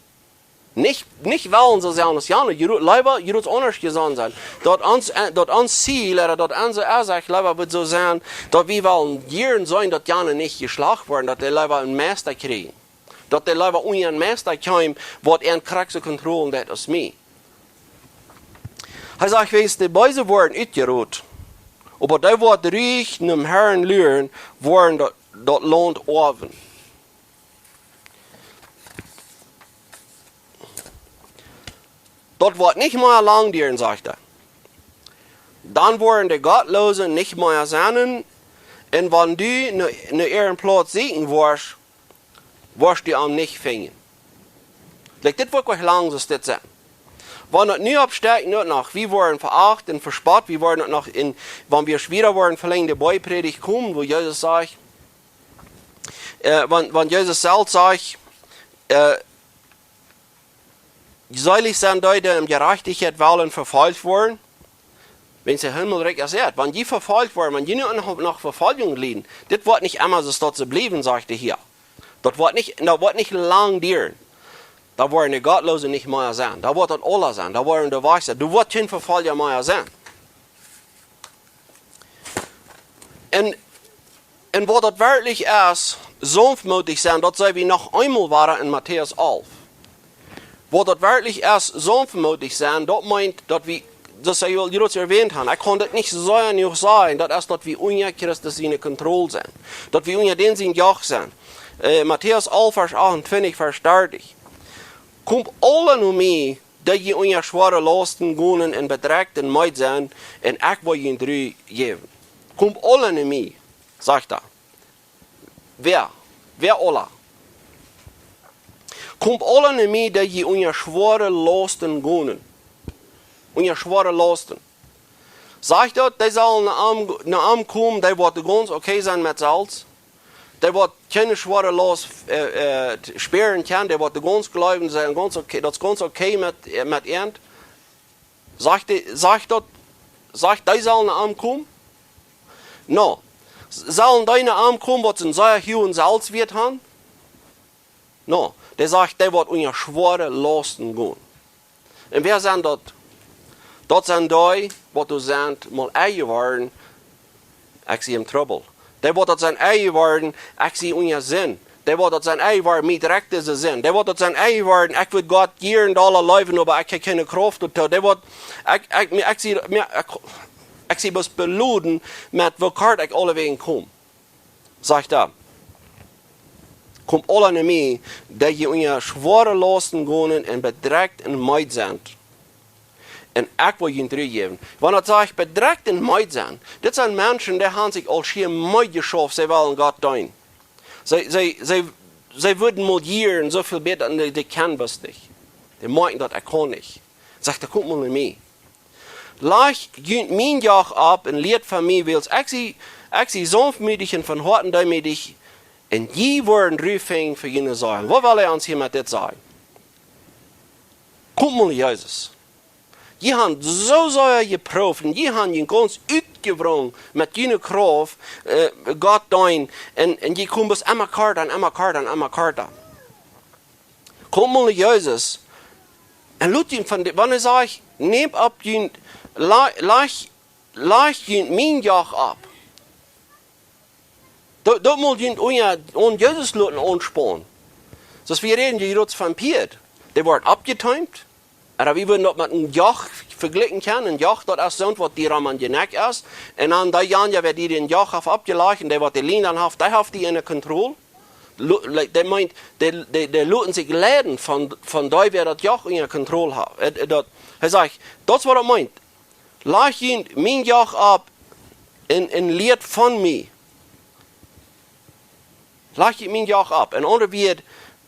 Nich, nich wellen soo sennen aus jane, jie, leewa, jie aundasch jesonnen sennen. Daut ons, äh, daut ons Ziel, ooda daut onse Uasoak leewa wudd soo sennen, daut wie wellen jieren sennen, daut jane nich jeschlacht woaren, daut dee leewa eenen Meista kjrieen. Daut dee leewa unja eenen Meista kjeemen, waut an krakjt soo kontrollieren deit aus mie. Hee sajcht, wiels de Beese woaren utjerot, oba dee, waut ruich nom Herrn luren, woaren daut, daut Launt oawen. Daut woat nich mea lang dieren, sajcht hee. Dan woaren de Gottloose nich mea sennen, un wan du no, no äaren Plauz sieekjen woascht, woascht du am nich finjen. Like, dit woat nich lang soo dit sennen. Wan daut nu oppstekjt, nu noch, wie woaren veacht un vespott, wie woaren noch en, wan wie wieda woaren velenjd de Boajprädicht komen, wua Jesus sajcht, äh, wan, wan Jesus selfst sajcht, äh, selig sent dee, dee om Jerajchtichkjeit wellen vefolcht woaren, wiels daut Himmelrikj es äa. Wan jie vefolcht woaren, wan jie nu noch, noch Vefoljunk lieden, dit woat nich emma soo stoakj bliewen, sajcht hee hia. Daut woat nich, daut woat nich lang dieren. Dan woaren de Gottloose nich mea sennen. Dan woat daut aula sennen. Dan woaren de Wajch sennen. Doa woat kjeen Vefolja mea sennen. Un, un waut daut werkjlich es, saunftmootich sennen, daut seenen wie noch eemol wada en Matäus alf. Waut daut werkjlich es, saunftmootich sennen, daut meent, daut wie, daut see jo, jo daut erwähnt haben, ekj kaun daut nich soo jenuach sajen, daut es, daut wie unja Christus siene Kontroll sent. Daut wie unja dän sien Joch sent. Äh, Matäus alf, Varsch achtuntwintich, Varsch dartich. Komt aula no mie, dee jie unja schwoare Lausten gonen un bedrekjt un meed sent, un ekj woa junt Ru jäwen. Komt aula no mie, sajcht hee. Wäa? Wäa aula? Komt aula no mie, dee jie unja schwoare Lausten gonen. Unja schwoare Lausten. Sajcht daut, dee sellen no am, no am komen, dee woat gaunz okay sennen met selfst. Dee woat kjeene schwoare Laust, äh, äh, spieren kjennen, dee woat gaunz jleewen sennen, gaunz okay, daut es gaunz okay met, äh, met an. Sajcht dee, sajcht daut, sajcht dee sellen no am komen? No. S-, sellen dee no am komen, waut see sea huagen Selfstwieet haben? No. Dee sajcht, dee woat unja schwoare Lausten gonen. Un wäa sent daut? Daut sent dee, waut doa sent, mol enjeworden, ekj sie en Trubbel. Dee, waut daut sent enjeworden, ekj sie unja Sind. Dee, waut daut sent enjeworden, mie drekjt dise Sind. Dee, waut daut sent enjeworden, ekj wudd Gott jieren dolla leewen, oba ekj hab kjeene Krauft doatoo. Dee, waut, ekj, ekj, mie, ekj sie, mie, ekj, ekj sie bloos beloden met woo kort ekj aulewäajen kom. Sajcht hee, komt aula no mie, dee jie unja schwoare Lausten gonen un bedrekjt un meed sent. Un ekj woa junt Ru jäwen. Wan daut sajcht, bedrekjt un meed sent, dit sent Menschen, dee haben sikj aul schieren meed jeschauft, see wellen Gott deenen. See, see, see, see wudden mol jieren soo väl bäta, un dee, dee kjennen bloos nich. Dee meenen daut, ekj kaun nich. Sajcht hee, komt mol no mie. Lajcht junt mien Joch opp un lieet von mie, wiels ekj sie, ekj sie saunftmootich un von Hoaten deemootich, un jie woaren Ru finjen fa june Seelen. Waut well hee ons hia met dit sajen? Komt mol no Jesus. Jie haben soo sea jeprooft un jie haben junt gaunz utjewrungen met june Krauft, äh, Gott deenen, un, un jie komen bloos emma korta un emma korta un emma korta. Komt mol no Jesus. Un lot junt von de, wan hee sajcht, nämt opp junt, la-, lajcht, lajcht junt mien Joch opp. Daut, daut mott junt unja, aun Jesus loten aunsponen. Soo aus wie räden, jie räden von Pieed. Dee woat oppjeteemt. Ooda wie wudden daut met een Joch vejlikjen kjennen. Een Joch, daut es soont, waut die rom aum Jnekj es. Un dan dee Jan, jo, wäa die dän Joch haft oppjelajcht, un dee, waut de Lien dan haft, dee haft die enne Kontroll. Lo- like, dee meent, dee, dee, dee loten sikj leiden von, von dee, wäa daut Joch unja Kontroll haft. Äh, äh, daut, hee sajcht, daut es waut hee meent. Lajcht junt mien Joch opp un, un lieet von mie. Lajcht junt mien Joch opp. En aundre Wieed,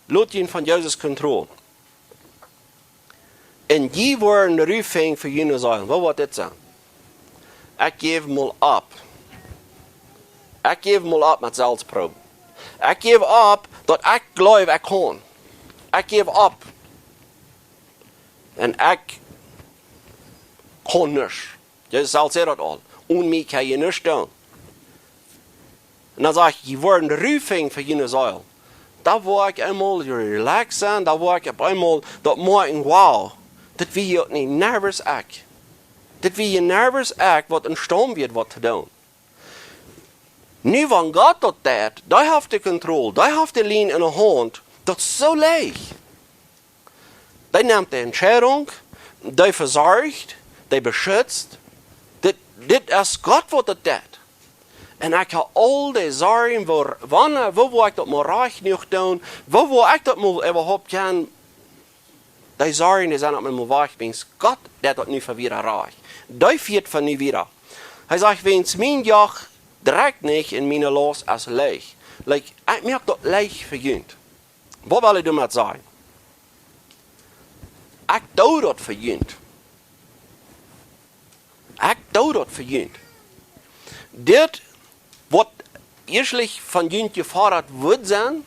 lot junt von Jesus Kontroll. Un jie woaren Ru finjen fa june Seelen. Waut woat dit sennen? Ekj jäw mol opp. Ekj jäw mol opp met Selfstproowen. Ekj jäw opp daut ekj jleew ekj kaun. Ekj jäw opp. Un ekj kaun nuscht. Jesus selfst säd daut aul. Onen mie kaun jie nuscht doonen. Un dan sajcht hee, jie woaren Ru finjen fa june Seel. Dan woa ekj eemol relaxed sennen, dan woa ekj opp eemol daut moakjen, wow, daut wia je nich nervous ekj. Daut wia je nervous ekj, waut em Storm wia, waut to doonen. Nu, wan Gott daut deit, dee haft de Kontroll, dee haft de Lien enne Haunt, daut es soo leicht. Dee nemt de Entscheidunk, dee vesorcht, dee beschützt. Dit, dit es Gott, waut daut deit. Un ekj hab aul dee Sorjen, woo, wanea, woo woa ekj daut mol rajcht noch doonen, woo woa ekj daut mol äwahaupt kjennen, dee Sorjen, dee sent opp eemol wajch, wiels Gott deit daut nu fa wieda rajcht. Dee fieet fa nu wieda. Hee sajcht, wiels mien Joch drekjt nich un miene Laust es leicht. Like, ekj moak daut leicht fa junt. Waut well ekj doamet sajen? Ekj doo daut fa junt. Ekj doo daut fa junt. Dit, waut ieeschtlich von junt jefodat woat sennen,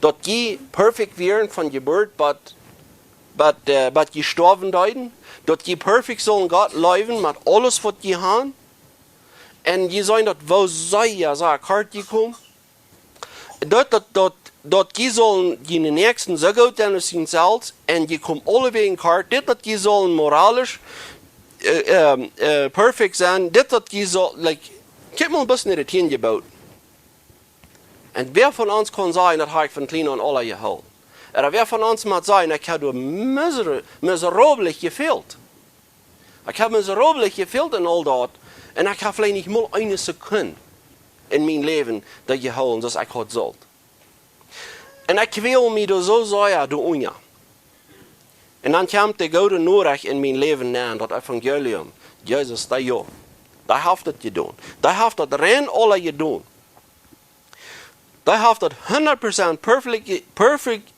daut jie perfekt wieren von Jeburt bat, bat, äh, bat jie stoawen deeden, daut jie perfekt sullen Gott leewen met aules, waut jie haben. Un jie seenen daut, woo sea, sea kort jie komen. Daut, daut, daut, daut jie sullen june Näakjsten soo goot sennen aus jun selfst, un jie komen aulewäajen kort. Dit, daut jie sullen moralisch, äh, ähm, äh, perfekt sennen. Dit, daut jie sullen, like, kjikj mol bloos no de tieen Jeboten. Un wäa von ons kaun sajen, daut hab ekj von kjlien aun aula jehoolen? Ooda wäa von ons mott sajen, ekj hab doa miser-, miserabel jefält? Ekj hab miserabel jefält en aul daut. Un ekj hab veleicht nich mol eene Sekund en mien Läwen daut jehoolen, soo aus ekj haud sullt. Un ekj kwäl mie doa soo sea doarunja. Un dan kjemt de goode Norecht en mien Läwen nenn, daut Evangelium. Jesus, dee jo. Dee haft daut jedonen. Dee haft daut rein aula jedonen. Dee haft daut hundat Prozent perfekt, perfekt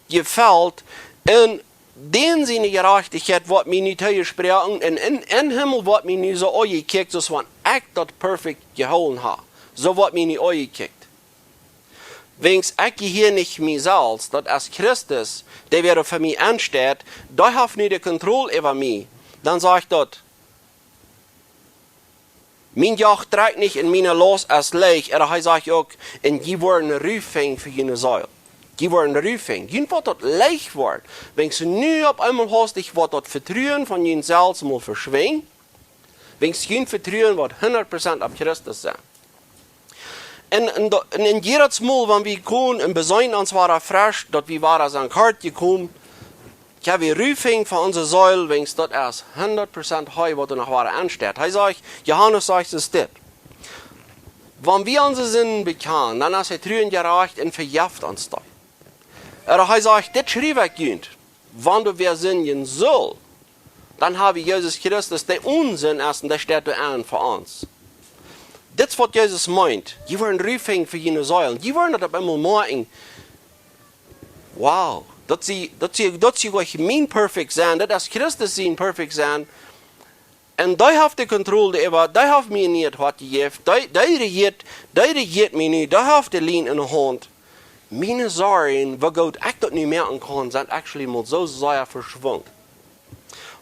jefelt un dän siene Jerajchtichkjeit woat mie nu toojesproaken un en, en Himmel woat mie nu soo aunjekjikjt, soo aus wan ekj daut perfekt jehoolen hab. Soo woat mie nu aunjekjikjt. Wiels ekj jehia nich mie selfst, daut es Christus, dee wada fa mie ensteit, dee haft nu de Kontroll äwa mie. Dan sajcht daut, mien Joch drekjt nich un miene Laust es leicht. Ooda hee sajcht uk, un jie woaren Ru finjen fa june Seel. Jie woaren Ru finjen. Junt woat daut leicht woaren. Wan jie nu opp eemol hastich woat daut Vetruen von junt selfst mol veschwinjen, wan jie junt Vetruen woat hundat Prozent opp Christus sennen. Un, un, do- un, un jiedet Mol, wan wie komen un besennen ons wada fresch, daut wie wada sent kort jekomen, jo, wie Ru finjen fa onse Seel, wiels daut es hundat Prozent hee, waut doa noch wada ensteit. Hee sajcht, Johanes sajcht es dit: Wan wie onse Sinden bekjanen, dan es hee tru un jerajcht un vejeft ons dee. Ooda hee sajcht, dit schriew ekj junt, wan doa wäa sindjen sull, dan hab wie Jesus Christus, dee onen Sind es, un dee steit doa aun fa ons. Dit es waut Jesus meent. Jie woaren Ru finjen fa june Seelen. Jie woaren daut opp eemol moakjen. Wow. Daut see, daut see, daut see jlikj mien perfekt sennen. Daut es Christus sien perfekt sennen. Un dee haft de Kontroll doaräwa. Dee haft mie een niet Hoat jejäft. Dee, dee rejieet, dee rejieet mie nu. Dee haft de Lien enne Haunt. Miene Sorjen, woo goot ekj daut nu moakjen kaun, sent actually mol soo sea veschwungen.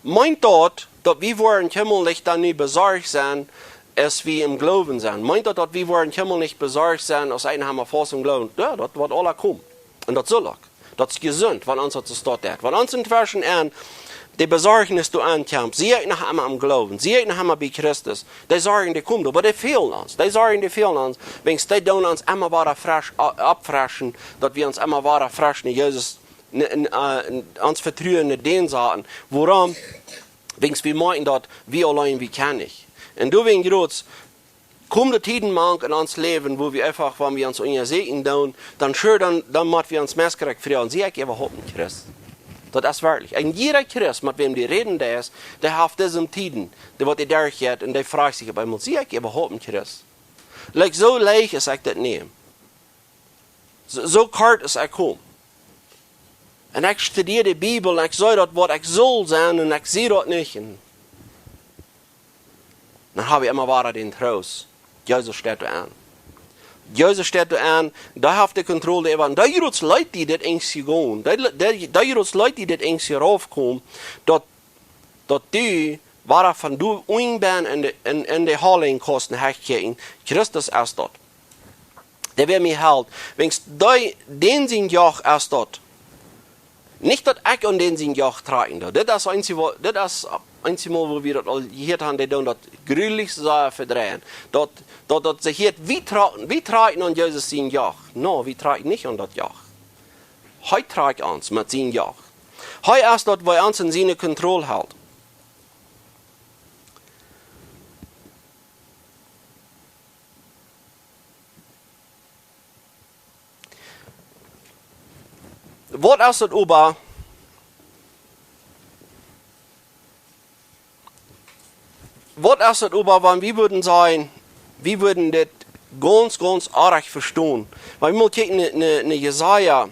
Meent daut, daut wie woaren kjeenmol nich dan nu besorcht sennen, aus wie em Gloowen sent? Meent daut, daut wie woaren kjeenmol nich besorcht sennen, aus eena emma faust em Gloowen? Jo, daut woat aula komen. Un daut sull uk. Daut es jesunt, wan ons daut soo steit. Wan ons entweschen aun de Besorjnis doa aunkjemt, sie ekj noch emma em Gloowen, sie ekj noch emma bie Christus, dee Sorjen, dee komen, oba dee fälen ons. Dee Sorjen, dee fälen ons, wiels dee doonen ons emma wada fresch o-, oppfreschen, daut wie ons emma wada fresch no Jesus, n-, n-, äh, n-, ons Vetruen en dän saten. Wuarom? Wiels wie meenen, daut wie auleen, wie kjennen nich. Un doawäajen, jrods, Komen de Tieden mank en ons Läwen, wua wie eefach, wan wie ons unjasäkjen doonen, dan sure, dan, dan motten wie ons meist krakjt froagen: Sie ekj äwahaupt een Christ? Daut es werkjlich. Een jieda Christ, met wäm du räden deist, dee haft dise Tieden, dee waut dee derchjeit, un dee froagt sikj opp eemol: Sie ekj äwahaupt een Christ? Like, soo leicht es ekj daut nämen. Soo, soo kort es ekj kom. Un ekj studia de Bibel un ekj see daut, waut ekj saul sennen, un ekj see daut nich. Un dan hab ekj emma wada dän Troost. Jesus steit doa aun. Jesus steit doa aun, dee haft de Kontroll doaräwa. Un dee jrots Leet, dee dit eensje gonen, dee, dee, dee jrots Leet, dee dit eensje raufkomen, daut, daut du wada von doa unjen en de, en, en de Hal nenn kaust, hee kjikjen. Christus es daut. Dee wäa mie helt. Wiels dee, dän sien Joch es daut. Nich daut ekj aun dän sien Joch trakjen doo. Dit es eensje, dit es eensjemol, wua wie daut aul jehieet haben, dee doonen daut jrulich sea vedreien. Daut, daut, daut see hieet, wie trakjen, wie trakjen aun Jesus sien Joch. No, wie trakjen nich aun daut Joch. Hee trakjt ons met sien Joch. Hee es daut, waut ons en siene Kontroll helt. Waut es daut oba, waut es daut oba, wan wie wudden sajen, wie wudden dit gaunz, gaunz orrajcht vestonen? Wan wie mol kjikjen no, no, no Jesaja,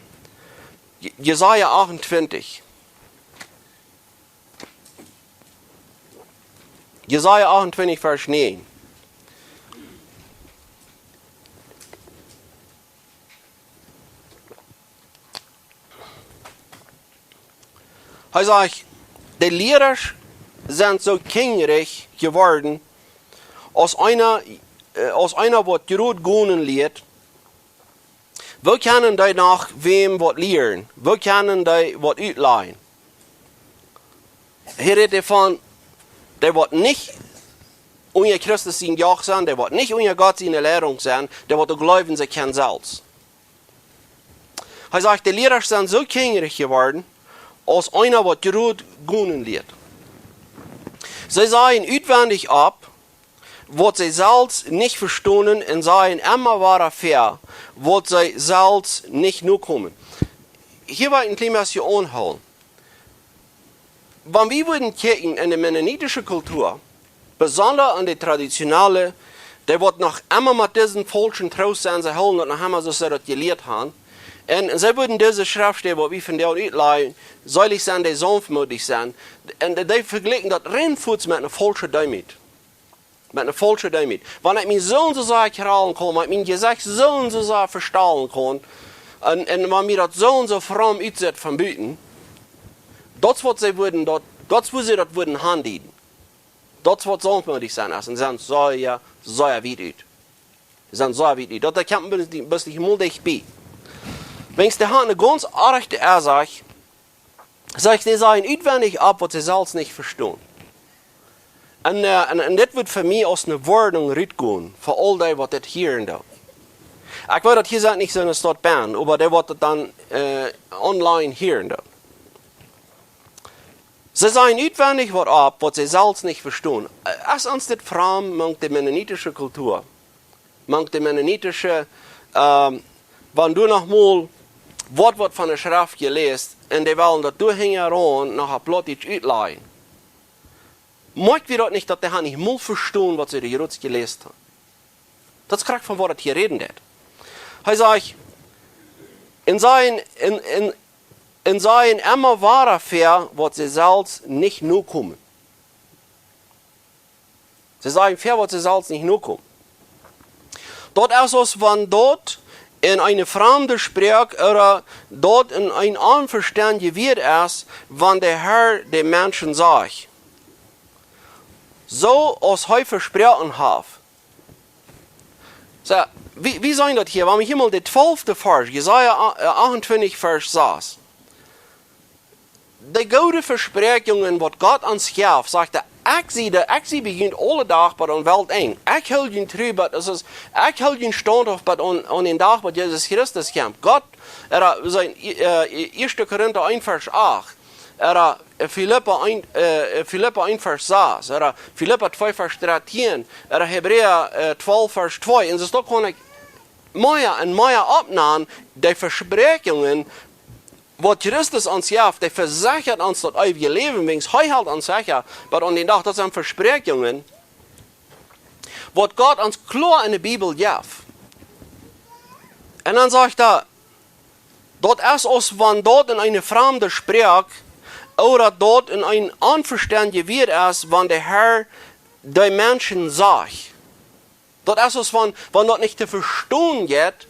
Je-, Jesaja achtuntwintich. Jesaja achtuntwintich, Varsch näajen. Hee sajcht: De Lierasch sent soo kjinjarich jeworden, aus eena, äh, aus eena waut jrod gonen lieet. Woo kjennen dee noch wäm waut lieren? Woo kjennen dee waut utlajen? Hia rät hee von, dee waut nich unja Christus sien Joch sent, dee waut nich unja Gott siene Leidunk sent, dee waut jleewen, see kjennen selfst. Hee sajcht: De Lierasch sent soo kjinjarich jeworden, aus eena waut jrod gonen lieet. See sajen utwendich opp, waut see selfst nich vestonen, un sajen emma wada väa, waut see selfst nich nokomen. Hia well ekj een kjlien bät aunhoolen. Wan wie wudden kjikjen en de mennonitische Kultua, besonda en de traditionelle, dee waut noch emma met disen faulschen Troost sent, see hoolen daut noch emma soo aus see daut jelieet haben. Un see wudden dise Schreftstäd, waut wie vondoag utlajen, selig sent, dee saunftmootich sent, un dee vejlikjen daut rein fuaz met eene faulsche Deemoot. Met eene faulsche Deemoot. Wan ekj mie soo un soo sea kjraulen kaun, wan ekj mien Jesecht soo un soo sea vestalen kaun, un, un wan mie daut soo un soo fromm utseet von buten, daut es waut see wudden, daut, daut es woo see daut wudden aundieden. Daut es waut saunftmootich sent, aus, un sent sea, sea wiet ut. Sent sea wiet ut. Daut, daut kjemt bloos nich, bloos nich mol dicht bie. Wan ekj de Haunt ne gaunz orrajchte Uasoak, sajcht, see sajen utwendich opp, waut see selfst nich vestonen. Un, äh, un, un dit wudd fa mie aus eene Woarnunk rutgonen, fa aul dee, waut dit hieren doonen. Ekj weet, daut hia sent nich soo aus daut bie, oba dee, waut daut dan, äh, online hieren doonen. See sajen utwendich waut opp, waut see selfst nich vestonen. Äh, es ons dit fromm mank de mennonitische Kultua, mank de mennonitische, ähm, wan du noch mol waut, waut von de Schreft jeläst, un dee wellen daut doa hinjaraun noch opp Plautdietsch utlajen. Moakj wie daut nich, daut dee han nich mol vestonen, waut see doa jrods jeläst haben? Daut es krakjt von waut et hia räden deit. Hee sajcht, un sajen, un, un, un sajen emma wada väa, waut see selfst nich nokomen. See sajen väa, waut see selfst nich nokomen. Daut es aus wan daut en eene framde Sproak ooda daut en een onvestendjet Wuat es, wan de Herr de Menschen sajcht, soo aus hee vesproaken haft. Soo, wie, wie sent daut hia? Wan wie hia mol de twalfte Varsch, Jesaja, äh, achtuntwintich, Varsch sas. De goode Vespräakjungen, waut Gott ons jeft, sajcht hee: Ekj sie de, ekj sie bie junt aule Doag bat aun Weltenj. Ekj hool junt tru, bat, daut es, ekj hool junt staundhauft bat aun, aun dän Dach, waut Jesus Christus kjemt. Gott, äh, sien, äh, ieeschte Korinta eent, Varsch acht. Ooda, äh, Filippa eent, äh, Filippa eent Varsch sas, ooda Filippa twee Varsch dartieen, ooda Hebräa, äh, twalf Varsch twee. Un soo kaun ekj mea un mea oppnämen, dee Vespräakjungen, waut Christus ons jeft, dee vesechat ons daut eewje Läwen, wiels hee helt ons secha, oba aun dän Dach, daut sent Vespräakjungen, waut Gott ons kloa enne Bibel jeft. Un dan sajcht hee, daut es aus wan daut en eene framde Sproak, ooda daut en een onvestendja Wieed es, wan de Herr de Menschen sajcht. Daut es aus wan, wan daut nich to vestonen jeit.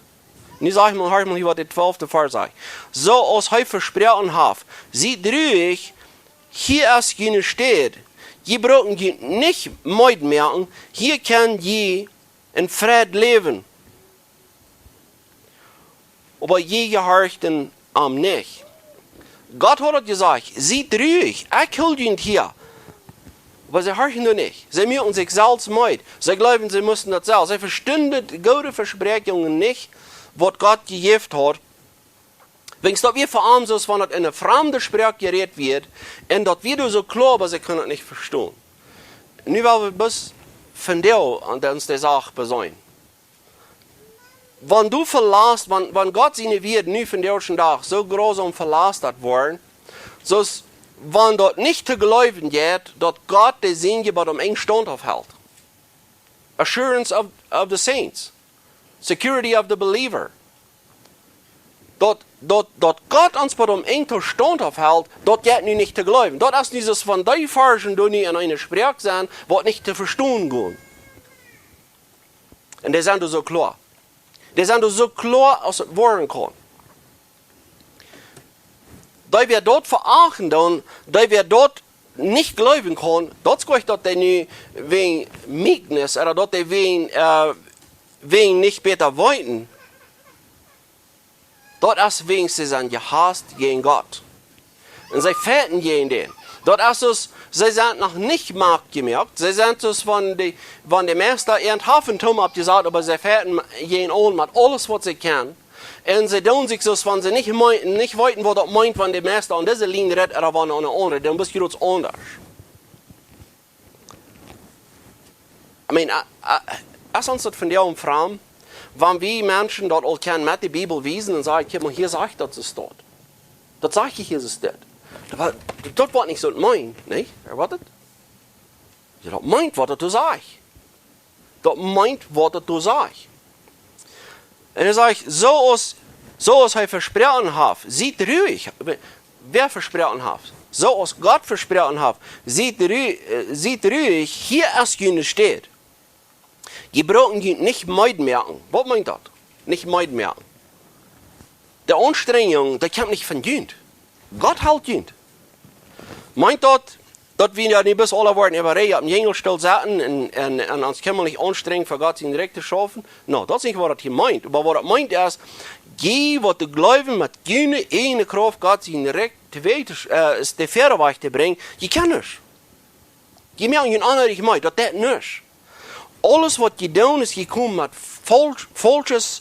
Nu saj ekj mol, hia mol hia waut de twalfte Varsch sajcht. Soo aus hee vesproaken haft: Siet ruich, hia es june Städ. Jie brucken junt nich meed moaken, hia kjenn jie en Fräd läwen. Oba jie jehorchten am nich. Gott haud daut jesajcht: Siet ruich, ekj hool junt hia. Oba see horchten doa nich. See muaken sikj selfst meed. See jleewden, see musten daut selfst. See vestunden de goode Vespräakjungen nich, waut Gott jejäft haud. Wiels daut wia fa an soo aus wan daut en eene framde Sproak jerät wort, un daut wia doa soo kloa, oba see kunnen daut nich vestonen. Nu well wie bloos vondoag aun ons de Sach beseenen. Wan du velast, wan, wan Gott siene Wieed nu vondoag dän Dach soo grausam velast woaren, soo aus wan daut nich to jleewen jeit, daut Gott de Sienje bat aum Enj staundhauft helt. Assurance of, of the saints. Security of the believer. Daut, daut, daut Gott ons bat aum Enj to staundhauft helt, daut jeit nu nich to jleewen. Daut es nu soo aus wan dee Varschen doa nu en eene Sproak sent, waut nich to vestonen jeit. Un dee sent doa soo kloa. Dee sent doa soo kloa aus et woaren kaun. Dee, wäa daut veachten doonen, dee, wäa daut nich jleewen kaun, daut es nich daut dee nu wäajen meekness, ooda daut dee wäajen, äh, wäajen nich bäta weeten. Daut es wäajen see sent jehast jäajen Gott. Un see fighten jäajen dän. Daut es soo aus, see sent noch nich Mak jemoakt. See sent soo aus wan de, wan de Meista äant haft en Toom oppjesat, oba see fighten jäajen aun met aules waut see kjennen. Un see doonen sikj soo aus wan see nich meen-, nich weeten waut daut meent, wan de Meista aun dise Lien rät, ooda wan aun eene aundre, dan best du daut aundasch. I mean, a, a, es ons daut vondoag framd, wan wie Menschen daut aul kjennen met de Bibel wiesen un sajen: Kjikj mol, hia sajcht daut, soo steit. Daut sajcht hia, soo steit. Daut wa-, daut woat nich soo meenen, nä? Ooda waut daut? Jo, daut meent waut daut doa sajcht. Daut meent waut daut doa sajcht. Un hee sajcht, soo aus, soo aus hee vesproaken haft, siet ruich. Wäa vesproaken haft? Soo aus Gott vesproaken haft, siet ru-, äh, siet ruich, hia es june Städ. Jie brucken junt nich meed moaken. Waut meent daut? Nich meed moaken. De Aunstrenjunk, dee kjemt nich von junt. Gott helt junt. Meent daut, daut wie jo nu bloos aula woaren äwa Rieej opp dän Jinjelstool sitten un, un, un ons kjemmen nich aunstrenjen fa Gott sien Rikj to schaufen? No, daut es nich waut daut hia meent. Oba waut daut meent es, jie waut doa jleewen met june ieejne Krauft Gott sien Rikj to wee-, äh, es de Fäarewacht to brinjen, jie kjennen nich. Jie moaken junt aundre nich meed, daut deit nuscht. Aules waut jie doonen es, jie komen met faulsch-, faulsche s-,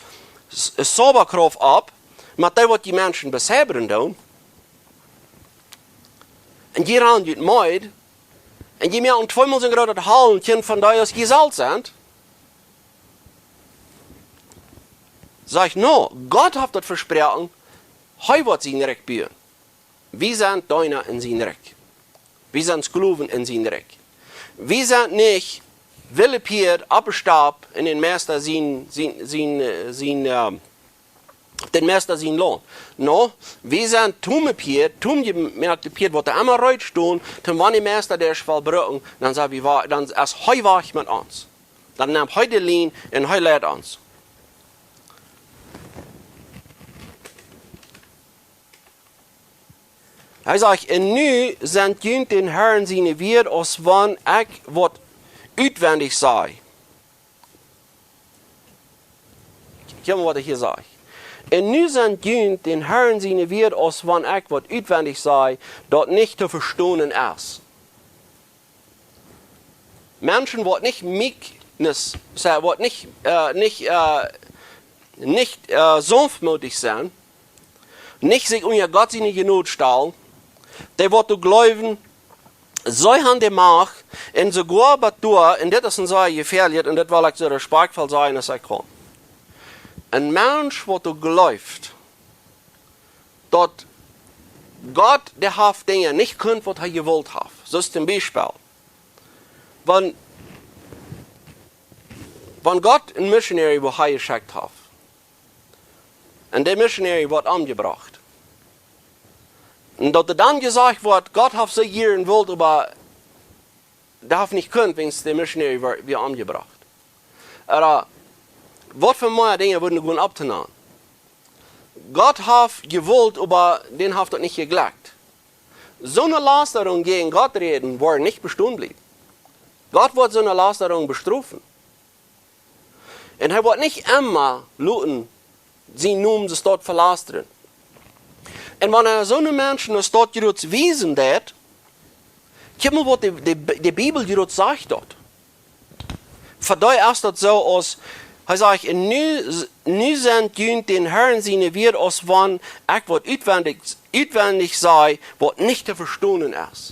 Zaubakrauft opp, met dee waut jie Menschen beseibren doonen. Un jie rannen junt meed. Un jie moaken tweemol soo groot daut Hallentje von dee aus jie selfst sent. Saj ekj, no, Gott haft daut vesproaken, hee woat sien Rikj buen. Wie sent Deena en sien Rikj. Wie sent Sklowen en sien Rikj. Wie sent nich wille Pieed opp de Stap en dän Meista sien, sien, sien, äh, sien, äh, dän Meista sien Launt. No, wie sent tome Pieed, tome jemoakte Pieed, waut doa emma reed stonen, toom wan de Meista dee well brucken, dan sent wie wa-, dan es hee wajch met ons. Dan nemt hee de Lien un hee leit ons. Hee sajcht, un nu sent junt dän Herrn siene Wieed, aus wan ekj waut utwendich saj. Kjikj mol waut hee hia sajcht. Un nu sent junt dän Herrn siene Wieed, aus wan ekj waut utwendich saj, daut nich to vestonen es. Menschen waut nich meekness, saj, waut nich, äh, nich, äh, nich, äh, saunftmootich sent, nich sikj unja Gott siene Jnod stalen, Dee waut doa jleewen, see haben de Macht, un soogoa bat doa, un dit es een sea jefäalichet, un dit well ekj soo respakjtvoll sajen aus ekj kaun. Een Mensch waut doa jleeft, daut Gott, dee haft Dinja nich kunt waut hee jewult haft. Soo aus toom Biespel, wan, wan Gott een Missionary wua hee jeschekjt haft, un dee Missionary woat omjebrocht, un daut doa dan jesajcht woat, Gott haft see hia jewult, oba dee haft nich kunt, wiels dee Missionary wia, wia omjebrocht. Ooda waut fa mea Dinja wudden wie opptonanen? Gott haft jewult, oba dän haft daut nich jeglekjt. Soone Lasterungen jäajen Gott räden woaren nich bestonen bliewen. Gott woat soone Lasterungen bestrofen. Un hee woat nich emma loten sienen Nomen soo stoakj velastren. Un wan hee soone Menschen aus daut jrods wiesen deit, kjikj mol waut de, de, de Bibel jrods sajcht doa. Fa dee es daut soo aus, hee sajcht, un nu, nu sent junt dän Herrn siene Wieed aus wan ekj waut utwendich, utwendich saj, waut nich to vestonen es.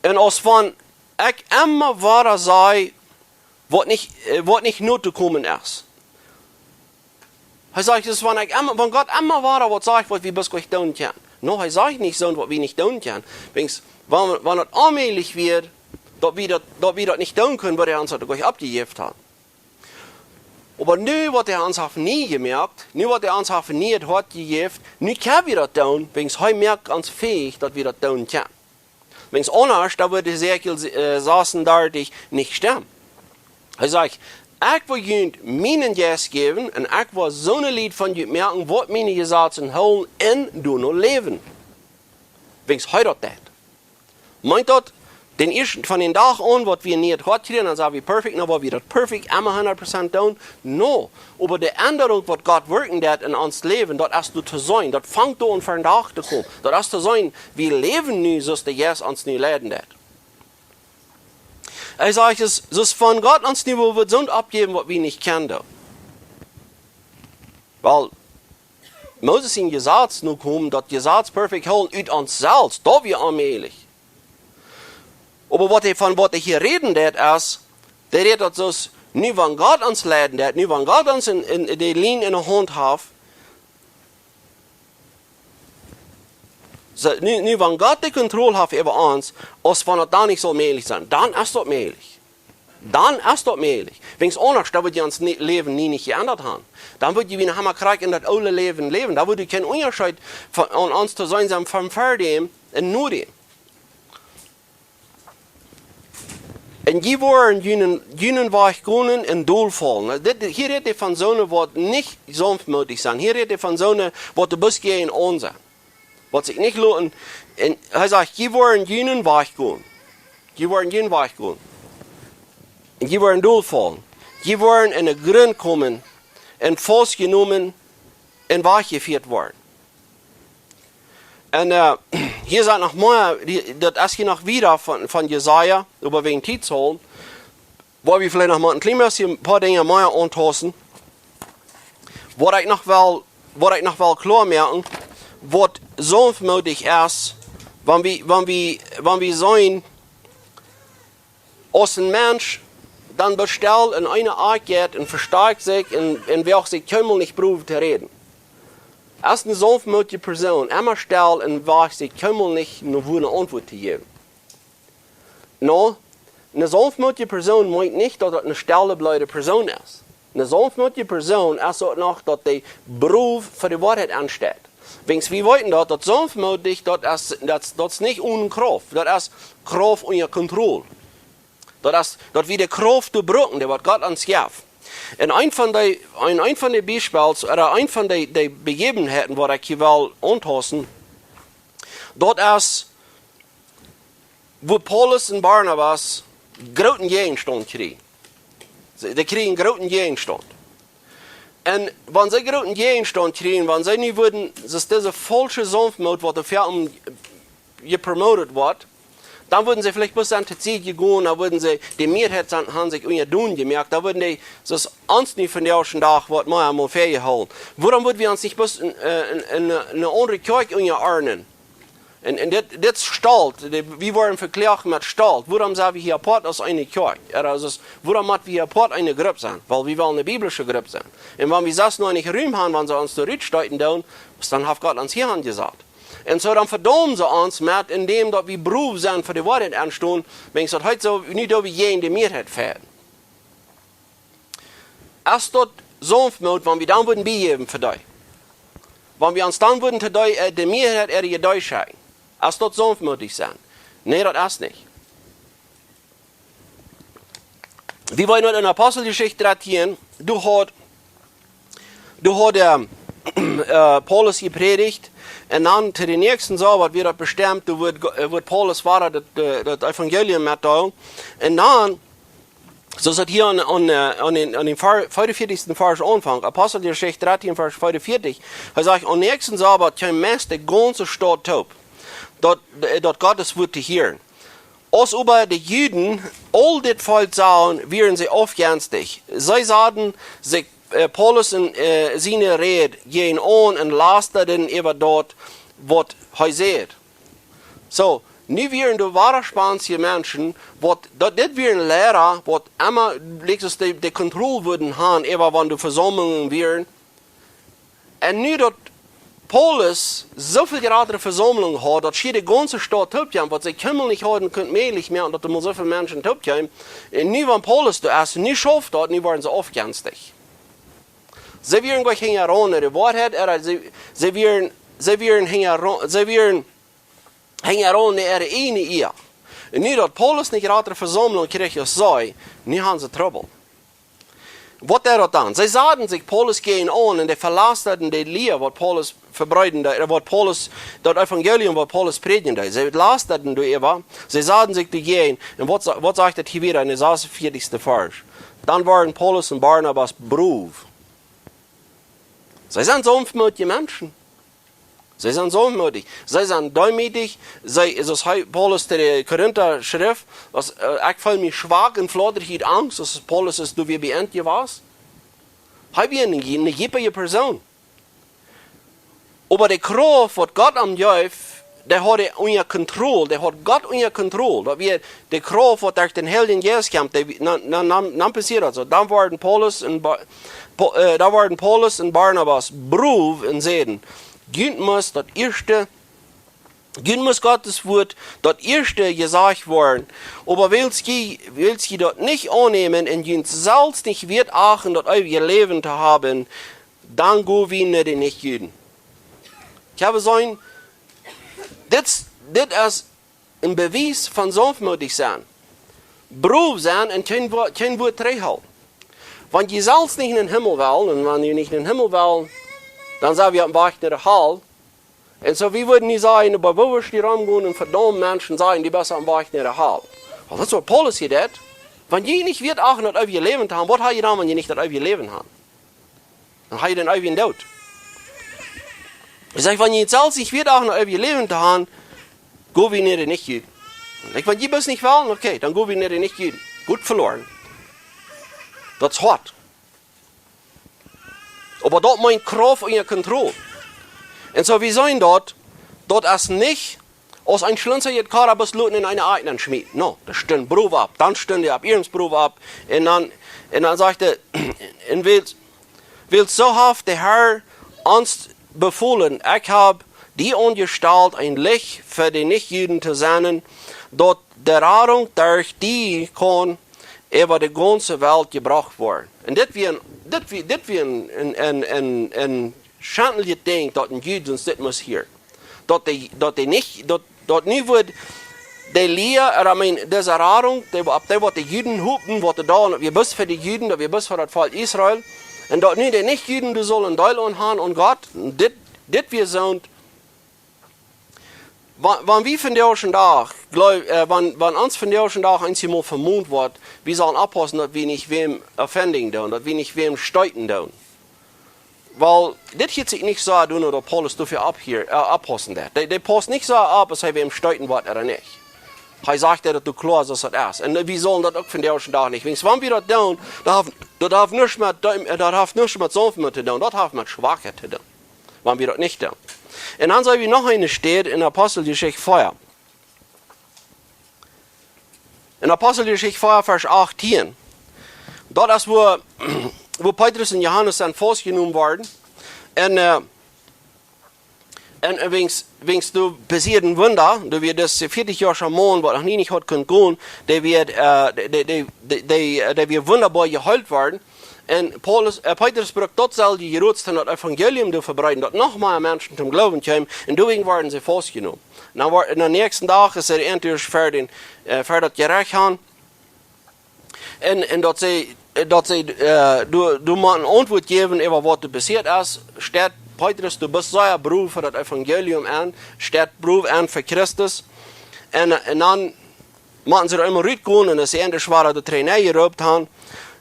Un aus wan ekj emma wada saj, waut nich, äh, waut nich notokomen es. Hee sajcht, daut es, wan ekj emma, wan Gott emma wada waut sajcht, waut wie bloos nich doonen kjennen. No, hee sajcht nich soo, waut wie nich doonen kjennen. Wiels, wan, wan daut onmäajlich wia, daut wie daut, daut wie daut nich doonen kunnen, wudd hee ons daut doch oppjejäft haben. Oba nu waut hee ons haft nie jemoakt, nu waut hee ons haft nie daut Hoat jejäft, nu kjenn wie daut doonen, wiels hee moakt ons fäich, daut wie daut doonen kjennen. Wiels aundasch, dan wudd Hesekiel, äh, sasendartich nich stemmen. Hee sajcht, ekj well junt mienen Jeist jäwen un ekj well soone Lied von junt moaken, waut miene Jesazen hoolen un doano läwen. Wiels hee daut deit. Meent daut, dän ieeschten, von dän Dach aun, waut wie nie daut Hoat kjrieen, dan sent wie perfekt, dan woa wie daut perfekt, emma hundat Prozent doonen? No. Oba de Endrunk, waut Gott wirkjen deit en ons Läwen, daut es doa to seenen. Daut fangt doa aun, von Dach to komen. Daut es to seenen, wie läwen nu, soo aus de Jeist ons nu leiden deit. Hee sajcht, es, es von Gott ons nu, wua wie soont oppjäwen, waut wie nich kjennen. Well, Moses sien Jesaz nokomen, daut Jesaz perfekt hoolen ut ons selfst, daut wia onmäajlich. Oba waut hee, von waut hee hia räden deit, es, dee rät daut soo aus, nu wan Gott ons leiden deit, nu wan Gott ons en, en de Lien en de Haunt haft, soo, nu, nu wan Gott de Kontroll haft äwa ons, aus wan daut dan nich saul mäajlich sennen, dan es daut mäajlich. Dan es daut mäajlich. Wiels aundasch, dan wudd je ons nie, Läwen nie nich jeendat haben. Dan wudd je wie noch emma krakjt en daut oole Läwen läwen. Dan wudd je kjeen Unjascheet von, aun ons to seenen sennen von ver däm un no däm. Un jie woaren junen, junen Wajch gonen un dolfaulen. Dit, hia rät hee von soone, waut nich saunftmootich sent. Hia rät hee von soone, waut de Busk jäajen aun sent. Waut sikj nich loten. Un hee sajcht, jie woaren junen Wajch gonen. Jie woaren junen Wajch gonen. Un jie woaren dolfaulen. Jie woaren en de Grunt komen un faustjenomen un wajchjefieet woaren. Un, äh, hia sent noch mea, dee, daut es hia noch wieda von, von Jesaja, oba wäajen Tiet saul wie veleicht noch mol een kjlien bät een poa Dinja mea auntauschen. Waut ekj noch well, waut ekj noch well kloa moaken, waut saunftmootich es, wan wie, wan wie, wan wie seenen, aus een Mensch dan bestalt en eene Akj jeit un vestakjt sikj un, un well sikj kjeenmol nich prowen to räden. Aus eene saunftmootje Persoon emma stell un wajcht sikj kjeenmol nich no wua eene Auntwuat to jäwen. No, eene saunftmootje Persoon meent nich, daut daut eene stelle, bleede Persoon es. Eene saunftmootje Persoon es uk noch, daut dee brow fa de Woarheit aunsteit. Wiels wie weeten daut, daut saunftmootich, daut es, daut, daut es nich one Krauft. Daut es Krauft unja Kontroll. Daut es, daut wie de Krauft brucken, dee waut Gott ons jeft. Un een von de, een, een von de Biespels, ooda een von de, de Bejäwenheiten, waut ekj hia well auntauschen, daut es, wua Paulus un Barnabas grooten Jäajenstaunt kjrieen. See, dee kjrieen grooten Jäajenstaunt. Un wan see grooten Jäajenstaunt kjrieen, wan see nu wudden, daut es dise faulsche Saunftmoot, waut doa fa om jepromotet woat, Dan wudden see veleicht bloos aun de Sied jegonen, dan wudden see, de Mehrheit aun, aun sikj unjadon jemoakt, dan wudden dee, soo aus ons nu vondoag dän Dach woat mau emol väajehoolen. Wuarom wudden wie ons nich bloos een, äh, een, een, eene aundre Kjoakj unjaordnen? Un, un dit, dit Stolt, de, wie woaren vekloagt met Stolt. Wuarom sent wie hia apoat aus eene Kjoakj? Ooda aus, wuarom motten wie hia apoat eene Grupp sennen? Wiels wie wellen eene biblische Grupp sennen. Un wan wie sest noch nich Rum haben, wan see ons doa rutstoten doonen, dan haft Gott ons hia aunjesat. Un soo dan vedaumen see ons met, endäm daut wie brow sent fa de Woarheit aunstonen, wan daut heet soo, nu doo wie jäajen de Mehrheit fajchten. Es daut Saunftmoot, wan wie dan wudden biejäwen fa dee? Wan wie ons dan wudden to dee, äh, de Mehrheit äare Idee schekjen? Es daut saunftmootich sennen? Nä, daut es nich. Wie woaren nu en Aposteljeschicht dartieen, doa haud, doa haud, ähm, äh, Paulus jeprädicht, un dan to dän näakjsten Sabbat wia daut bestemt, doa wudd, äh, wudd Paulus wada daut, äh, daut Evangelium metdeelen. Un dan, soo aus daut hia aun, aun, äh, aun dän, aun dän Ver-, veeaunvieetichsten Varsch aunfangt, Aposteljeschicht dartieen, Varsch veeaunvieetich, hee sajcht: "Aum näakjsten Sabbat kjeem meist de gaunze Staut toop, daut, äh, daut Gott sien Wuat to hieren. Aus oba de Juden aul dit Volkj sagen, wieren see aufjenstich. See saden sikj, äh, Paulus un, äh, siene Räd jäajen aun un lastaden äwa daut, waut hee säd." Soo, nu wieren doa wada Spaunsche Menschen, waut, daut, dit wieren Liera, waut emma, like, de, de Kontroll wudden haben, äwa wan doa Vesaumlungen wieren. Un nu daut Paulus soo väl jratre Vesaumlungen haud, daut schia de gaunze Staut toop kjeem, waut see kjeenmol nich hauden kunt mäajlich moaken, daut doa mau soo väl Menschen toop kjeemen. Un nu, wan Paulus doa es, nu schauft daut, nu woaren see aufjenstich. See wieren nich hinjaraun no de Woarheit, ooda see, see wieren, see wieren hinjaraun, see wieren hinjaraun no äare ieejne Ea. Un nu daut Paulus ne jratre Vesaumlunk kjrieech aus see, nu haben see Trubbel. Waut deed daut dan? See saden sikj Paulus jäajen aun un dee velastaden de Lia, waut Paulus vebreeden deed, ooda waut Paulus, daut Evangelium, waut Paulus prädjen deed. See lastaden doaräwa, see saden sikj doajäajen. Un waut sa-, waut sajcht daut hia wada en dän sasuntwintichsten Varsch? Dan worden Paulus un Barnabas brow. See sent saunftmootje Menschen. See sent saunftmootich. See sent deemootich. See, soo aus hee, Paulus to de Korinta schrift, aus, äh, ekj feel mie schwak un flodrich ut Angst, aus Paulus es doa wia bie an jewast. Hee wia eene, eene jeppige Persoon. Oba de Krauft, waut Gott am jeef, dee haud hee unja Kontroll, dee haud Gott unja Kontroll. Daut wia de Krauft, waut derch dän Heiljen Jeist kjeem, dee, na, na, na, na passieed daut soo. Dan worden Paulus un Ba-, Pa-, äh, dan worden Paulus un Barnabas brow un säden: "Junt must daut ieeschte, junt must Gott sien Wuat daut ieeschte jesajcht woaren. Oba wiels jie, wiels jie daut nich aunnämen un junt selfst nich wieet achten daut eewje Läwen to haben, dan go wie no de Nichjuden." Ekj hab jeseenen, dit, dit es een Bewies von saunftmootich sennen. Brow sennen un kjeen Wua-, kjeen Wuat trigjhoolen. Wan jie selfst nich en dän Himmel wellen, un wan jie nich en dän Himmel wellen, dan sent wie oppem Wajch no de Hal. Un soo, wie wudden nich sajen, oba woo wie hia romgonen un vedaumen Menschen, sajen, dee sent oppem Wajch no de Hal. Well, daut es waut Paulus hia deed. Wan jie nich wieet achten daut eewje Läwen to haben, waut ha jie dan, wan jie nich daut eewje Läwen haben? Dan ha jie dän eewjen Doot. Hee sajcht, wan jie selfst nich wieet achten daut eewje Läwen to haben, go wie no de Nichjuden. Ekj, wan jie bloos nich wellen, okay, dan go wie no de Nichjuden. Goot veloaren. Daut es hoat. Oba daut meent Krauft unja Kontroll. Un soo, wie seenen daut, daut es nich, aus een Schlunza jeit Kara bloos loten un eene Eid nenschmieten. No, dee stunden brow opp, dan stunden dee opp, ieescht brow opp. Un dan, un dan sajcht hee, un wiels, wiels soo haft de Herr ons befolen: "Ekj hab die aunjestalt, een Licht fa de Nichjuden to sennen, daut de Radunk derch die kaun äwa de gaunze Welt jebrocht woaren." Un dit wia een, dit wia, dit wia een, een, een, een, een schandeljet Dinkj, daut een Jud ons dit must hieren. Daut dee, daut dee nich, daut, daut nu wudd de Lia, I mean, dise Radunk, dee, opp dee waut de Juden hopten, waut dee dan, daut wia bloos fa de Juden, daut wia bloos fa daut Volkj Israel. Un daut nu de Nichjuden, dee sullen Deel aun haben aun Gott. Dit, dit wia soont, wan, wan wie vondoag dän Dach, jleew, äh, wan, wan ons vondoag dän Dach eemol vemont woat, wie sellen oppaussen, daut wie nich wäm offending doonen, daut wie nich wäm steeten doonen. Wiels, dit hieet sikj nich soo aun, daut Paulus doafäa opp hia, äh, oppaussen deed. Dee, dee pausst nich soo opp, aus hee wäm steeten woat ooda nich. Hee sajcht daut doa kloa, soo aus daut es. Un wie sellen daut uk vondoag dän Dach nich. Wiels wan wie daut doonen, daut haft, daut haft nuscht met, daut haft nuscht met Saunftmoot to doonen. Daut haft met Schwakheit to doonen, wan wie daut nich doonen. Un dan seenen wie noch eene Städ en Aposteljeschicht vea. En Aposteljeschicht vea, Varsch achtieen. Daut es, wua, wua Petrus un Johanes dan faustjenomen worden. Un, äh, un, äh, wiels, wiels doa passieed een Wunda, doa wia dis vieetichjoascha Maun, waut noch nie nich haud kunt gonen, dee wia, äh, dee, dee, dee, dee, äh, dee wia wundaboa jeheelt worden. Un Paulus, äh, Petrus brukt daut selwje Jeroot, daut Evangelium to vebreeden, daut noch mea Menschen toom Gloowen kjeemen, un doawäajen worden see faustjenomen. Dan wor-, un dän näakjsten Dach es hee endlich ver dän, äh, ver daut Jerecht han. Un, un daut see, äh, daut see, äh, doa, doa mott een Auntwuat jäwen äwa waut doa passieet es, steit Petrus, du best sea brow fa daut Evangelium aun, steit brow aun fa Christus. Un, äh, un dan motten see doa eemol rutgonen un aus see endlich wada de Trainer jeroopt han,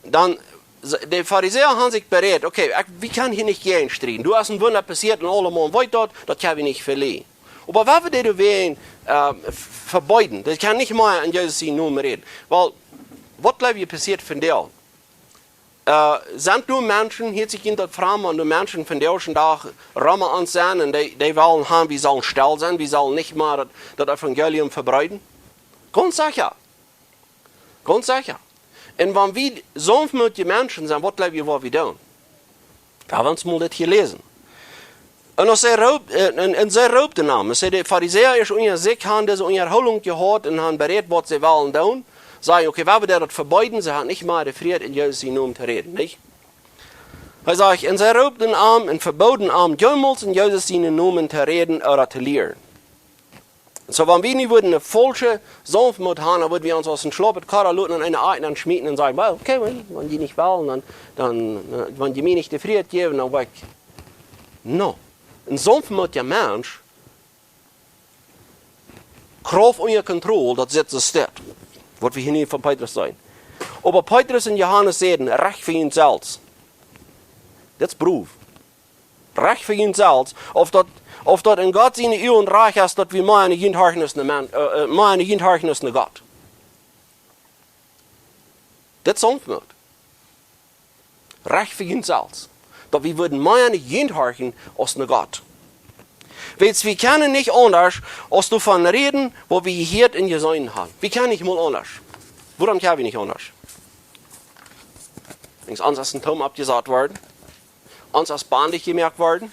dan, se-, de Farisäa han sikj beräd, okay, ekj, wie kjennen hia nich jäajen strieden. Doa es een Wunda passieet un aulemaun weet daut, daut kjenn wie nich veleajen. Oba wan wie dee doawäajen, äh, v-, vebeeden, dee kjennen nich mea en Jesus sienen Nomen räden. Wiels, waut jleew jie passieet vondoag? Äh, sent doa Menschen, hia sikj en daut framd, wan doa Menschen vondoag dän Dach rom ons sent un dee, dee wellen han, wie sellen stell sennen, wie sellen nich mea daut, daut Evangelium vebreeden? Gaunz secha. Gaunz secha. Un wan wie saunftmootje Menschen sent, waut jleew jie, waut wie doonen? Lot ons mol dit hia läsen. Un aus see roopt, äh, un, un see roopten am, see, de Farisäa, es unja sikj, han dise Unjahoolunk jehaut un han beräd, waut see wellen doonen. Sajen, okay, wan wie daut vebeeden, see han nich mea de Frieheit en Jesus sienen Nomen to räden, nich? Hee sajcht, un see roopten am un vebooden am, jemols en Jesus sienen Nomen to räden ooda to lieren. Soo, wan wie nu wudden eene faulsche Saunftmoot han, dan wudden wie ons aus een schlopet Koa loten un eene Akj aunschmieten un sajen, well, okay, wan, wan dee nich wellen, dan, dan, äh, wan dee mie nich de Frieheit jäwen, dan woa ekj. No. Een saunftmootja Mensch, Krauft unja Kontroll, daut sitt soo stell. Waut wie hia nu von Petrus seenen. Oba Petrus un Johanes säden, recht fa junt selfst. Dit es brow. Recht fa junt selfst, auf daut, auf daut en Gott siene Uagen rajcht es, daut wie mea aun de Jugent horchen aus ne Men-, äh, äh, mea aun de Jugent horchen aus no Gott. Dit es Saunftmoot. Recht fa junt selfst. Daut wie wudden mea aun de Jugent horchen aus no Gott. Wiels wie kjennen nich aundasch, aus doavon räden, waut wie jehieet un jeseenen han. Wie kjennen nich mol aundasch. Wuarom kjenn wie nich aundasch? Wiels ons es een Toom oppjesat worden. Ons es bendich jemoakt worden.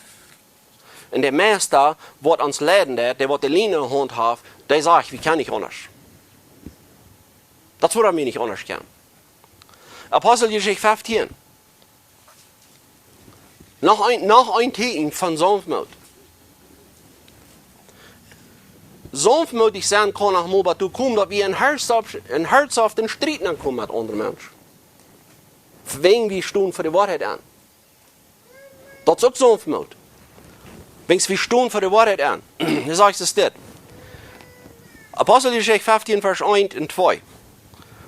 Un de Meista, waut ons leiden deit, dee waut de Lien en de Haunt haft, dee sajcht, wie kjennen nich aundasch. Daut es wuarom wie nich aundasch kjennen. Aposteljeschicht feftieen. Noch een, noch een Tieekjen von Saunftmoot. Saunftmootich sennen kaun noch mol bat doa komen, daut wie en herzhaften, en herzhaften Striet aunkomen met aundre Menschen. Wäajen wie stonen fa de Woarheit aun. Daut es uk Saunftmoot. Wiels wie stonen fa de Woarheit aun. Dan sajcht et dit. Aposteljeschicht feftieen, Varsch eent un twee.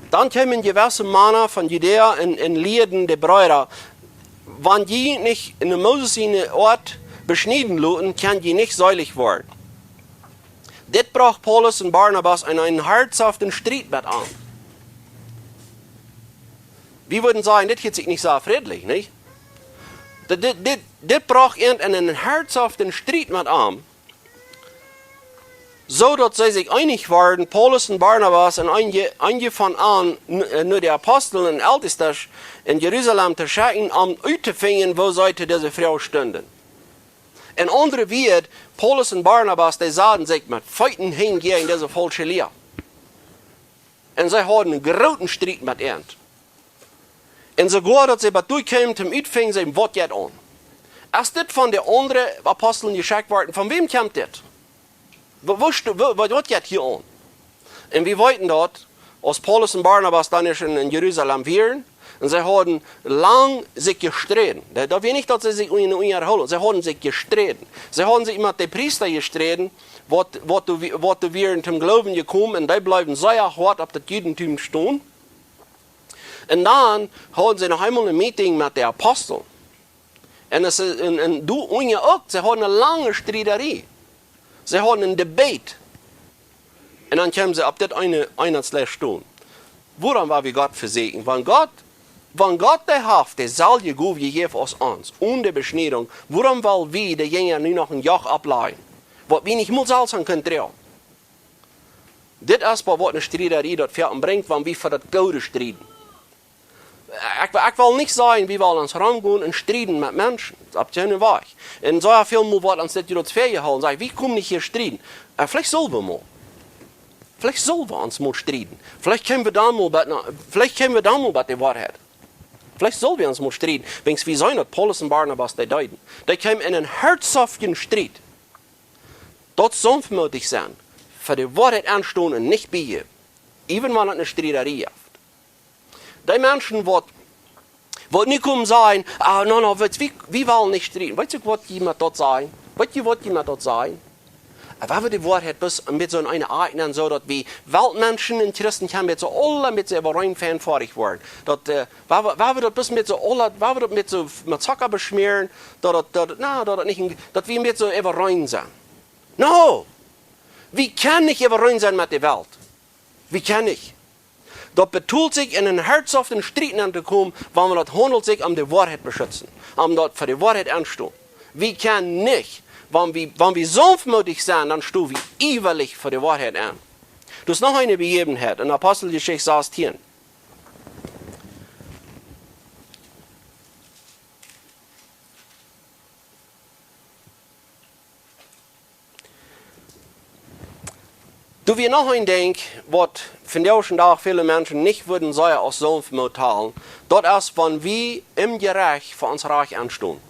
Dan kjeemen jewesse Mana von Judäa un, un lieeden de Breeda, wan jie nich no Moses siene Oat beschnieden loten, kjenn jie nich seelich woaren. Dit brocht Paulus un Barnabas en eenen herzhaften Striet met an. Wie wudden sajen, dit hieet sikj nich soo frädlich, nich? Dit, dit, dit, dit brocht an en eenen herzhaften Striet met an, soo daut see sikj eenich wieren, Paulus un Barnabas un eenje, eenje von an, n-, äh, no de Apostel un Eltestasch en Jerusalem to schekjen, om uttofinjen, woo see to dise Froag stunden. En aundre Wieed, Paulus un Barnabas, dee saten sikj met Feeten han jäajen dise faulsche Lia. Un see hauden eenen grooten Striet met an. Un soogoa daut see bat doa kjeemen, om uttofinjen, säden, waut jeit aun? Es dit von de aundre Apostel jeschekjt worden? Von wäm kjemt dit? Wa-, woo stu-, wa-, wa-, waut jeit hia aun? Un wie weeten daut, aus Paulus un Barnabas dan ieescht en, en Jerusalem wieren, un see hauden lang sikj jesträden. Daut, daut wia nich, daut see sikj unja-, unjahoolen. See hauden sikj jesträden. See hauden sikj met de Priesta jesträden, waut, waut doa wi-, waut doa wieren toom Gloowen jekomen, un dee bleewen sea hoat opp daut Judentum stonen. Un dan hauden see noch eemol een Meeting met de Apostel. Un et, un, un doa unja uk, see hauden eene lange Striederie. See hauden eene Debate. Un dan kjeemen see opp dit eene, eene Städ stonen. Wuarom woa wie Gott vesieekjen? Wan Gott, wan Gott dee haft, dee selwje Gow jejäft aus ons, onen de Beschniedunk, wuarom well wie de Jinja nu noch een Joch oplajen, waut wie nich mol selfst aun kunnen droagen? Dit es waut eene Striedarie daut foaken brinjt, wan wie fa daut Goode strieden. Ekj, ekj well nich sajen, wie wellen ons romgonen un strieden met Menschen. Daut es opp kjeenen Wajch. Un soo väl mol woat ons dit jrods väajehoolen, saj, wie komen nich hia strieden. Äh, veleicht sell wie mol. Veleicht sell wie ons mol strieden. Veleicht kjeemen wie dan mol bat, na, veleicht kjeemen wie dan mol bat de Woarheit. Veleicht sell wie ons mol strieden. Wiels wie seenen daut Paulus un Barnabas dee deeden. Dee kjeemen en een hoathoafjen Striet. Daut saunftmootich sennen, fa de Woarheit aunstonen un nich biejäwen. Even wan et eene Striedarie jeft. Dee Menschen waut, waut nu komen sajen, ah, no, no, weetst, wie, wie wellen nich strieden. Weetst du waut jie met daut sajen? Weetst du waut jie met daut sajen? Äh, woa wie de Woarheit bloos een bät soo en eene Akj nämen, soo daut wie Weltmenschen un Christen kjennen met soo aule met soo äwareen feinfoadich woaren. Daut, äh, woa wie, woa wie daut bloos met soo aule, woa wie daut met soo met Zocka beschmieren, daut daut, daut daut, na, daut daut nich, daut wie een bät soo äwareen sennen. No! Wie kjennen nich äwareen sennen met de Welt. Wie kjennen nich. Daut betolt sikj en een hoathoafjen Striet auntokomen, wan daut haundelt sikj om de Woarheit beschutzen, om daut fa de Woarheit aunstonen. Wie kjennen nich, wan wie, wan wie saunftmootich sennen, dan stonen wie iewrich fa de Woarheit aun. Daut es noch eene Bejäwenheit en Aposteljeschicht sastieen. Doa wia noch een Dinkj, waut vondoag dän Dach väle Menschen nich wudden sajen aus saunftmootich talen, daut es, wan wie em Jerecht fa ons Rajcht aunstonen.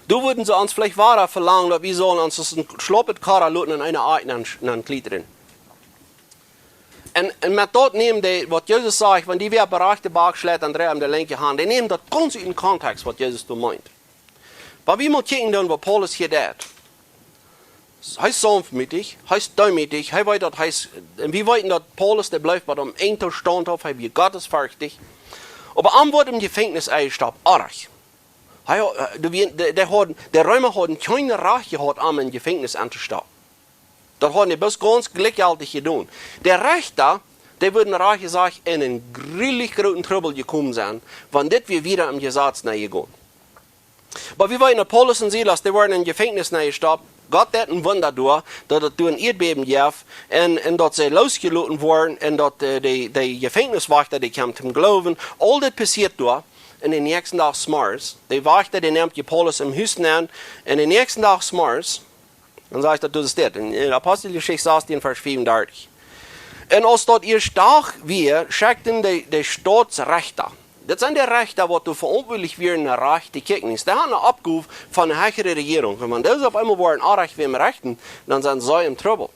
Doa wudden see ons veleicht wada velangen, daut wie sellen ons aus een schlopet Koa loten en eene Akj nenn, nenn kjlietren. Un, un met daut nämen dee, waut Jesus säd, wan dee wäa berakjt de Bakjschleit, dan dreid am de linkje Haunt. Dee nämen daut gaunz ut dän Kontext, waut Jesus doa meent. Oba wie motten kjikjen dan, waut Paulus hia deed. Hee es saunftmootich, hee es deemootich, hee weet daut hee es, un wie weeten daut Paulus, dee bleef bie däm eenen Tastaunt auf, hee wia gottesferchtich. Oba am woat em Jefenkjnis enjestoppt, oajch. Hee, äh, de, de, de hauden, de Reema hauden kjeen Rajcht jehaut, am em Jefenkjnis entostoppen. Daut hauden dee bloos gaunz jlikjjeltich jedonen. De Rechta, dee wudden rajcht jesajcht en eenen grulich grooten Trubbel jekomen sennen, wan dit wia wada em Jesaz nenjegonen. Oba wie weeten, Paulus un Silas, dee worden em Jefenkjnis nenjestoppt. Gott deed een Wunda doa, daut et doa een Ieedbäben jeef un, un daut see loosjeloten worden un daut, äh, de, de Jefenkjniswajchta, dee kjeem toom Gloowen. Aul dit passieet doa. Un dän näakjsten Dach zemorjes, de Wajchta, dee nemt je Paulus em Hus nenn. Un dän näakjsten Dach zemorjes, dan sajcht daut, daut es dit, en, en Aposteljeschicht sastieen, Varsch fiefundartich. Un aus daut ieescht Dach wia, schekjten de, de Stautsrechta. Dit sent de Rechta, waut doa veauntwuatlich wieren, no Rajcht to kjikjen. Dee hauden eene Oppgow von eene hechre Rejierunk. Un wan dise opp eemol woaren Onrajcht wäm rechten, dan sent see em Trubbel.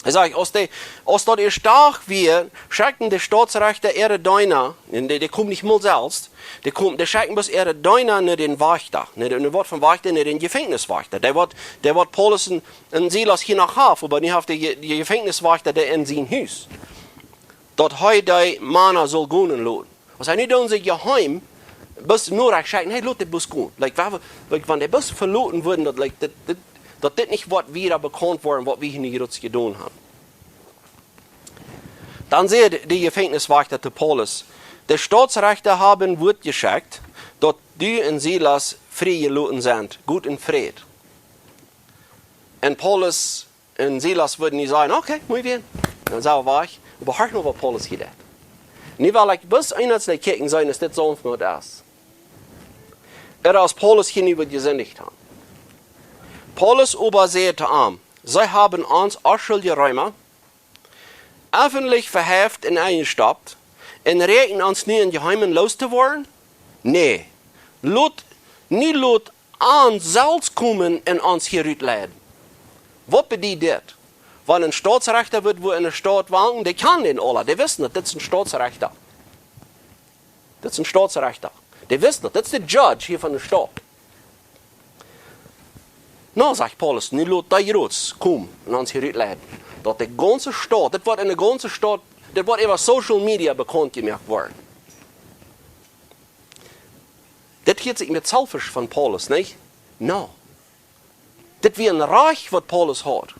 Hee sajcht, aus de, aus daut ieescht Dach wia, schekjten de Stautsrechta äare Deena, un dee, dee komen nich mol selfst, dee komen, dee schekjten bloos äare Deena no dän Wajchta, no dän, no waut von Wajchta, no dän Jefenkjniswajchta. Dee waut, dee waut Paulus un, un Silas hia noch haft, oba nu haft de Je-, de Jefenkjniswajchta dee en sien Hus. Daut hee dee Mana sull gonen loten. Aus hee nu dan sikj jeheim, bloos no rajcht schekjten, hee lot dee bloos gonen. Like, wan wie, like, wan dee bloos veloten wudden, daut, like, dit, dit, daut dit nich woat wada bekaunt woaren, waut wie hia nu jrods jedonen haben. Dan säd de Jefenkjniswajchta to Paulus: "De Stautsrechta haben Wuat jeschekjt, daut du un Silas frie jeloten sent, goot un frie." Un Paulus un Silas wudden nu sajen: "Okay, muy bien." Dan sent see wajch. Oba horch mau, waut Paulus hia deed. Nu well ekj bloos eent kjikjen, seenen, aus dit Saunftmoot es. Ooda aus Paulus hia nu wudd jesindicht haben. Paulus oba säd to am: "See haben ons, onschuldje Reema, effentlich veheift un enjestoppt un räakjnen ons nu em Jeheimen loos to woaren? Nä, lot, nu lot an selfst komen un ons hia rutleiden." Waut bediet dit? Wan een Stautsrechta wudd, wua en de Staut wonen, dee kjanen dän aula, dee wisten daut, dit es een Stautsrechta. Dit es een Stautsrechta. Dee wisten daut, dit es de Judge hia von de Staut. "No," sajcht Paulus, "nu lot dee jrods komen un ons hia rutleiden." Daut de gaunze Staut, dit woat en de gaunze Staut, dit woat äwa Social Media bekaunt jemoakt woaren. Dit hieet sikj een bät selfish von Paulus, nich? No. Dit wia een Rajcht, waut Paulus haud.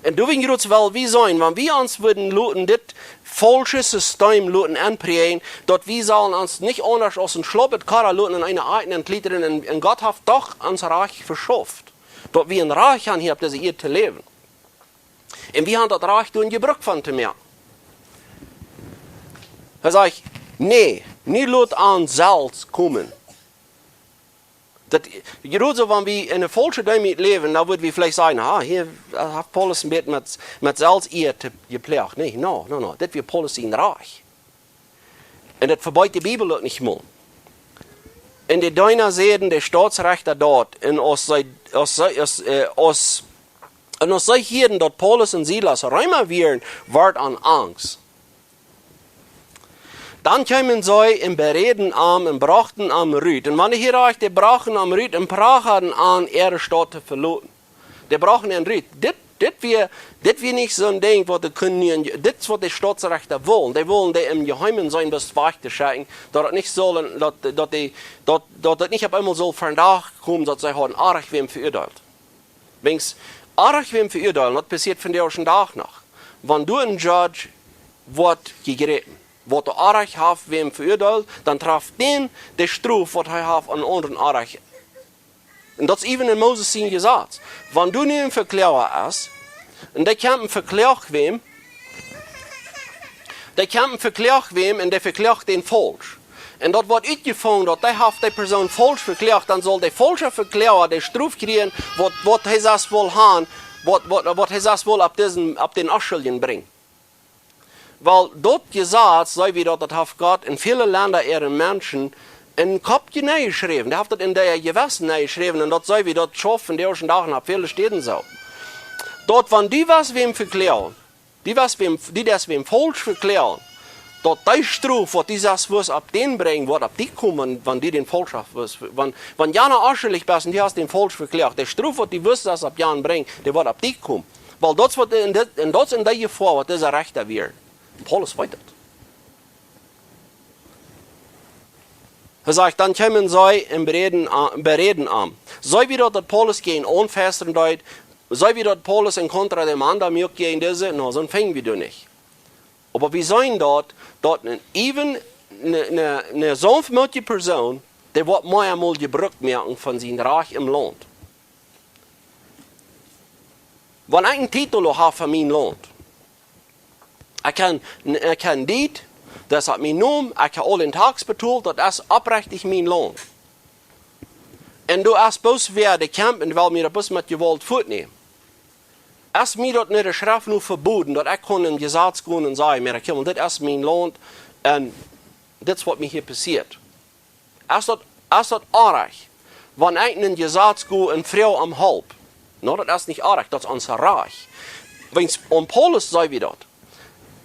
Un doawäajen, jrots, well wie sennen, wan wie ons wudden loten dit faulsche System loten aunpräajen, daut wie sellen ons nich aundasch aus een schlopet Koa loten en eene Akj enenjliedren, un, un Gott haft doch ons Rajcht veschauft, daut wie een Rajcht haben hia opp dise Ieed to läwen. Un wie haben daut Rajcht doa een Jebruck von to moaken. Hee sajcht: "Nä, nä, lot an selfst komen." Daut, jrots soo, wan wie en eene faulsche Deemoot läwen, dan wudden wie veleicht sajen: "Ha, hia, äh, haft Paulus een bät met, met Selfstieed jeploagt." Nä, no, no, no, dit wia Paulus sien Rajcht. Un daut vebiedt de Bibel uk nich mol. Un de Deena säden de Stautsrechta daut, un aus see, aus see, aus, äh, aus, un aus see hieeden, daut Paulus un Silas Reema wieren, wort an angst. Dan kjeemen see un beräden am un brochten am rut. Un wan hee hia rajcht, dee brochten am rut un prachaden an, äare Staut to veloten. Dee brochten am rut. Dit, dit wia, dit wia nich soon Dinkj, waut dee kunnen nu, dit es waut de Stautsrechta wullen. Dee wullen dee em Jeheimen sennen, bat wajch to schekjen, daut et nich sull, daut, daut dee, daut, daut et nich opp eemol sull vondoag komen, daut see hauden oajch wäm veuadeelt. Wiels, oajch wäm veuadeelen, daut passieet vondoag dän Dach noch. Wan doa een Judge woat jejräpen, waut doa oajch haft wäm veuadeelt, dan traft dän de Strof, waut hee haft aun aundren oajch. Un daut es even en Moses sien Jesaz. Wan doa nu een Vekloaga es, un dee kjemt un vekloagt wäm, dee kjemt un vekloagt wäm un dee vekloagt dän faulsch. Un daut woat utjefungen, daut dee haft dee Persoon faulsch vekloagt, dan saul de faulsche Vekloaga de Strof kjrieen, waut, waut hee selfst well haben, waut, waut, waut hee selfst well opp disen, opp dän Onschuldjen brinjen. Wiels daut Jesaz, see wie daut, daut haft Gott en väle Lenda äare Menschen en Kopp nenjeschräwen. Dee haft daut en äa Jewessen nenjeschräwen, un daut see wie daut schauft vondoag dän Dach noch opp väle Städen soo. Daut wan du west wäm vekloagen, du west wäm, du deist wäm faulsch vekloagen, daut dee Strof, waut du selfst wurscht opp dän brinjen, woat opp die komen, wan du dän faulsch wurscht, wan, wan jana onschuldich es un du hast dän faulsch vekloagt, de Strof, waut du wurscht selfst opp jan brinjen, dee woat opp die komen. Wiels daut es waut en dit, un daut es en dee Jefoa, waut dise Rechta wieren. Paulus weet daut. Hee sajcht: "Dan kjeemen see un beräden a-, beräden am." See wie daut, daut Paulus jäajen aunfesten deed, see wie daut Paulus en contra demanda muak jäajen dise, no, soon finjen wie doa nich. Oba wie seenen daut, daut een even, ne, ne, ne saunftmootje Persoon, dee woat mau eemol Jebruck moaken von sien Rajcht em Launt. Wan ekj een Titel hab von mien Launt, ekj kaun, ekj kaun dit, daut es mien Nomen, ekj hab aul dän Tax betolt, daut es oprechtich mien Launt. Un doa es bloos wäa, dee kjemt un well mie daut bloos met Jewault fuatnämen. Es mie daut en de Schreft nu veboden, daut ekj kunn em Jesaz gonen un sajen: "Mea, kjikj mol, dit es mien Launt un dit es waut mie hia passieet." Es daut, es daut oajch, wan ekj en Jesaz go un froag om Help? No, daut es nich oajch, daut es ons Rajcht. Wiels aun Paulus see wie daut.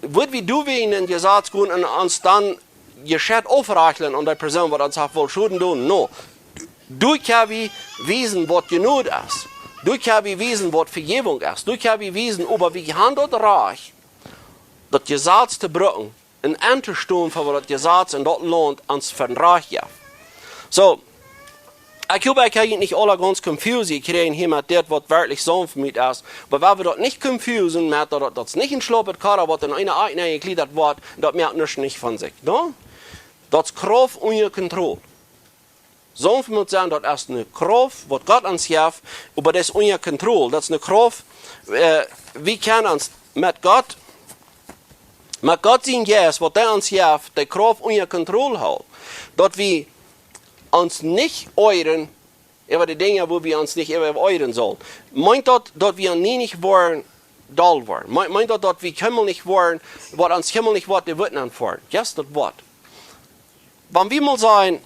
Wudd wie doawäajen en Jesaz gonen un ons dan jescheit aufrajchlen aun dee Persoon, waut ons haft wullt Schoden doonen? No. Doa kjenn wie wiesen, waut Jnod es. Doa kjenn wie wiesen, waut Vejäwunk es. Doa kjenn wie wiesen, oba wie haben daut Rajcht, daut Jesaz to brucken un auntostonen fa waut daut Jesaz en daut Launt ons fa een Rajcht jeft. Soo, ekj hop, ekj hab junt nich aula gaunz confused jekjräajen hia met dit, waut werkjlich Saunftmoot es. Oba wie woaren daut nich confusen met daut, daut, daut es nich een schlopet Koa, waut en eene Akj enjekjliedat woat, daut moakt nuscht nich von sikj. No? Daut es Krauft unja Kontroll. Saunftmoot sennen, daut es eene Krauft, waut Gott ons jeft, oba daut es unja Kontroll. Daut es eene Krauft, äh, wie kjennen ons met Gott, met Gott sien Jeist, waut hee ons jeft, dee Krauft unja Kontroll hoolen. Daut wie ons nich oajren äwa de Dinja, wua wie ons nich äwa oajren sellen. Meent daut, daut wie nie nich woaren doll woaren? Meent, meent daut, daut wie kjeenmol nich woaren, waut ons kjeenmol nich woat de Wut aunfoaren? Yes, daut woat. Wan wie mol sajen,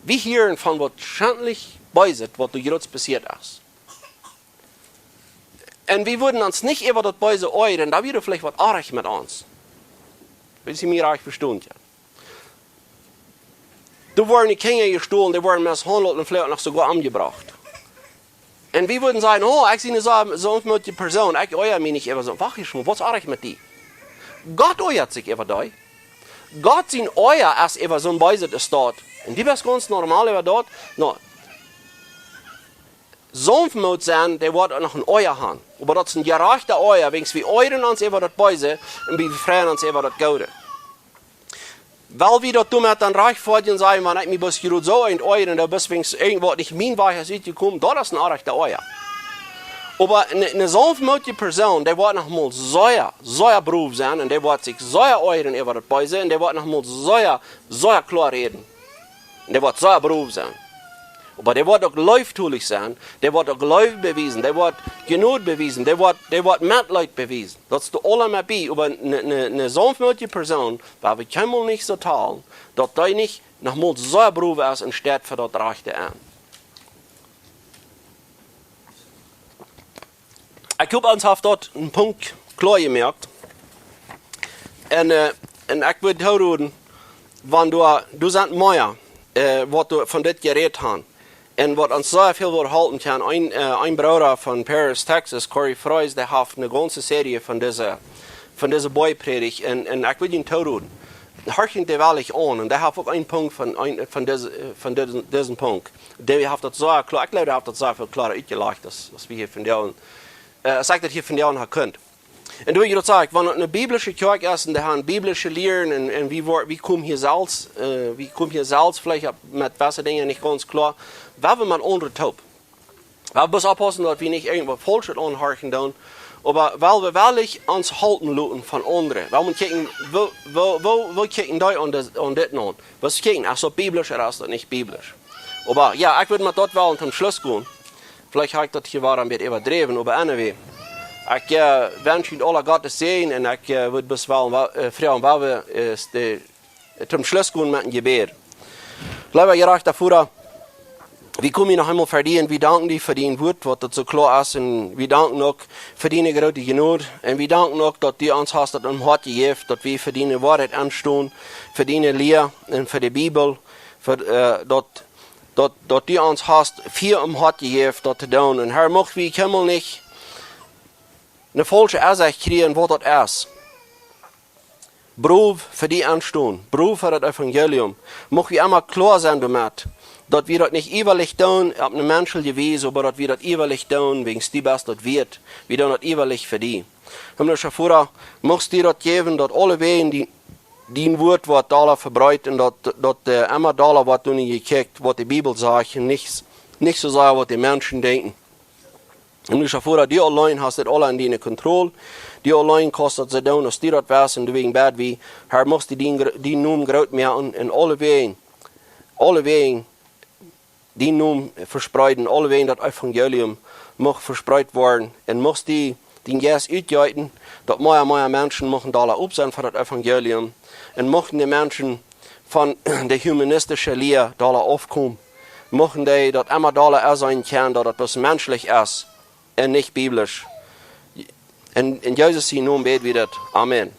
wie hieren von waut schentlich Beeset, waut doa jrods passieet es. Un wie wudden ons nich äwa daut Beese oajren, dan wia veleicht waut oajch met ons. Wan jie mie rajcht vestonen, jo. Doa woaren de Kjinja jestolen, dee woaren misshaundelt un veleicht noch soogoa omjebrocht. Un wie wudden sajen: "Oh, ekj sie eene saun-, saunftmootje Persoon, ekj oaja mie nich äwa soon." Wacht ieescht mol, waut es oajch met die? Gott oajat sikj äwa die. Gott sien Oaja es äwa soon Beeset, es daut. Un du best gaunz normal äwa daut. No. Saunftmoot sennen, dee woat noch een Oaja haben. Oba daut es een jerajchtet Oaja, wiels wie oajren ons äwa daut Beese un wie freien ons äwa daut Goode. Wiels wie daut doamet dan rajcht foadjen sajen, wan ekj mie bloos jrod soo eent oajre, dan es wiels irjentwaut nich mien Wajch es utjekomen, daut es een orrajchtet Oaja. Oba eene, eene saunftmootje Persoon, dee woat noch mol sea, sea brow sennen un dee woat sikj sea oajren äwa daut Beese un dee woat noch mol sea, sea kloa räden. Un dee woat sea brow sennen. Oba dee woat uk leeftolich sennen, dee woat uk Leew bewiesen, dee woat Jnod bewiesen, dee woat, dee woat Metleet bewiesen. Daut es doa aules met bie, oba eene, eene, eene saunftmootje Persoon, woa wie kjeenmol nich soo talen, daut dee nich noch mol soo brow es un steit fa daut Rajchte aun. Ekj hop, ons haft daut een Punkt kloa jemoakt. Un, äh, un ekj wudd toroden, wan doa, doa sent mea, äh, waut doa von dit jerät haben. Un waut ons sea väl wudd halpen kjennen, een, äh, een Brooda von Paris, Texas, Corey Froese, dee haft eene gaunze Serie von dise, von dise Boajprädicht. Un, un ekj wudd junt toroden. Horcht junt dee woll aun. Un dee haft uk een Punkt von, een, von dise, äh, von disen, disen Punkt. Dee haft daut sea kloa, ekj jleew, dee haft daut sea väl kloara utjelajcht, aus, aus wie hia vondoag, äh, aus ekj daut hia vondoag ha kunt. Un doa jie daut sajen, wan daut eene biblische Kjoakj es un dee haben biblische Lieren un, un wie woa-, wie komen hia selfst, äh, wie komen hia selfst veleicht opp met jewesse Dinja nich gaunz kloa, woa wie met aundre toop. Woa wie bloos oppaussen, daut wie nich irjentwaut Faulschet aunhorchen doonen, oba woa wie werkjlich ons halpen loten von aundre. Woa wie kjikjen, woo, woo, woo, woo kjikjen dee aun dit, aun dit aun? Waut kjikjen, es daut biblisch ooda es daut nich biblisch? Oba jo, ekj wudd met daut woll toom Schluss gonen. Veleicht hab ekj daut hia wada een bät äwadräwen, oba anyway. Ekj, äh, wensch junt aule Gottes Säajen un ekj, äh, wudd bloos woll, äh, froagen, woa wie, äh, de, toom Schluss gonen met een Jebäd. Leewa jerajchta Voda, wie komen hia noch eemol ver die un wie danken die fa dien Wuat, waut daut soo kloa es, un wie danken uk fa diene groote Jnod, un wie danken uk, daut du ons hast daut em Hoat jejäft, daut wie fa diene Woarheit aunstonen, fa diene Lia un fa de Bibel, fa, äh, daut, daut, daut du ons hast Fia em Hoat jejäft, daut to doonen. Un Herr, mucht wie kjeenmol nich eene faulsche Ensecht kjrieen, waut daut es. Brow fa die aunstonen, brow fa daut Evangelium. Mucht wie emma kloa sennen doamet, daut wie daut nich äwalajcht doonen opp eene menschelje Wies, oba daut wie daut äwalajcht doonen, wäajens du best daut wieet. Wie doonen daut äwalajcht fa die. Himmlischa Voda, muchst du daut jäwen, daut aulewäajen die, dien Wuat woat dolla vebreet un daut, daut, äh, emma dolla woat doano jekjikjt, waut de Bibel sajcht, un nich, nich soo sea, waut de Menschen denkjen. Himmlischa Voda, du auleen hast dit aula en diene Kontroll. Du auleen kaust daut soo doonen, aus du daut west, un doawäajen bäd wie, Herr, muchst du dien gr-, dien Nomen groot moaken un aulewäajen, aulewäajen dien Nomen vespreeden, aulewäajen daut Evangelium mucht vespreet woaren. Un muchst du dien Jeist utjeeten, daut mea, mea Menschen muchten dolla op sennen fa daut Evangelium. Un muchten de Menschen von de humanistische Lia dolla aufkomen. Muchten dee daut emma dolla enseenen kjennen, daut daut bloos menschlich es un nich biblisch. En, en Jesus sienen Nomen bäd wie daut. Amen.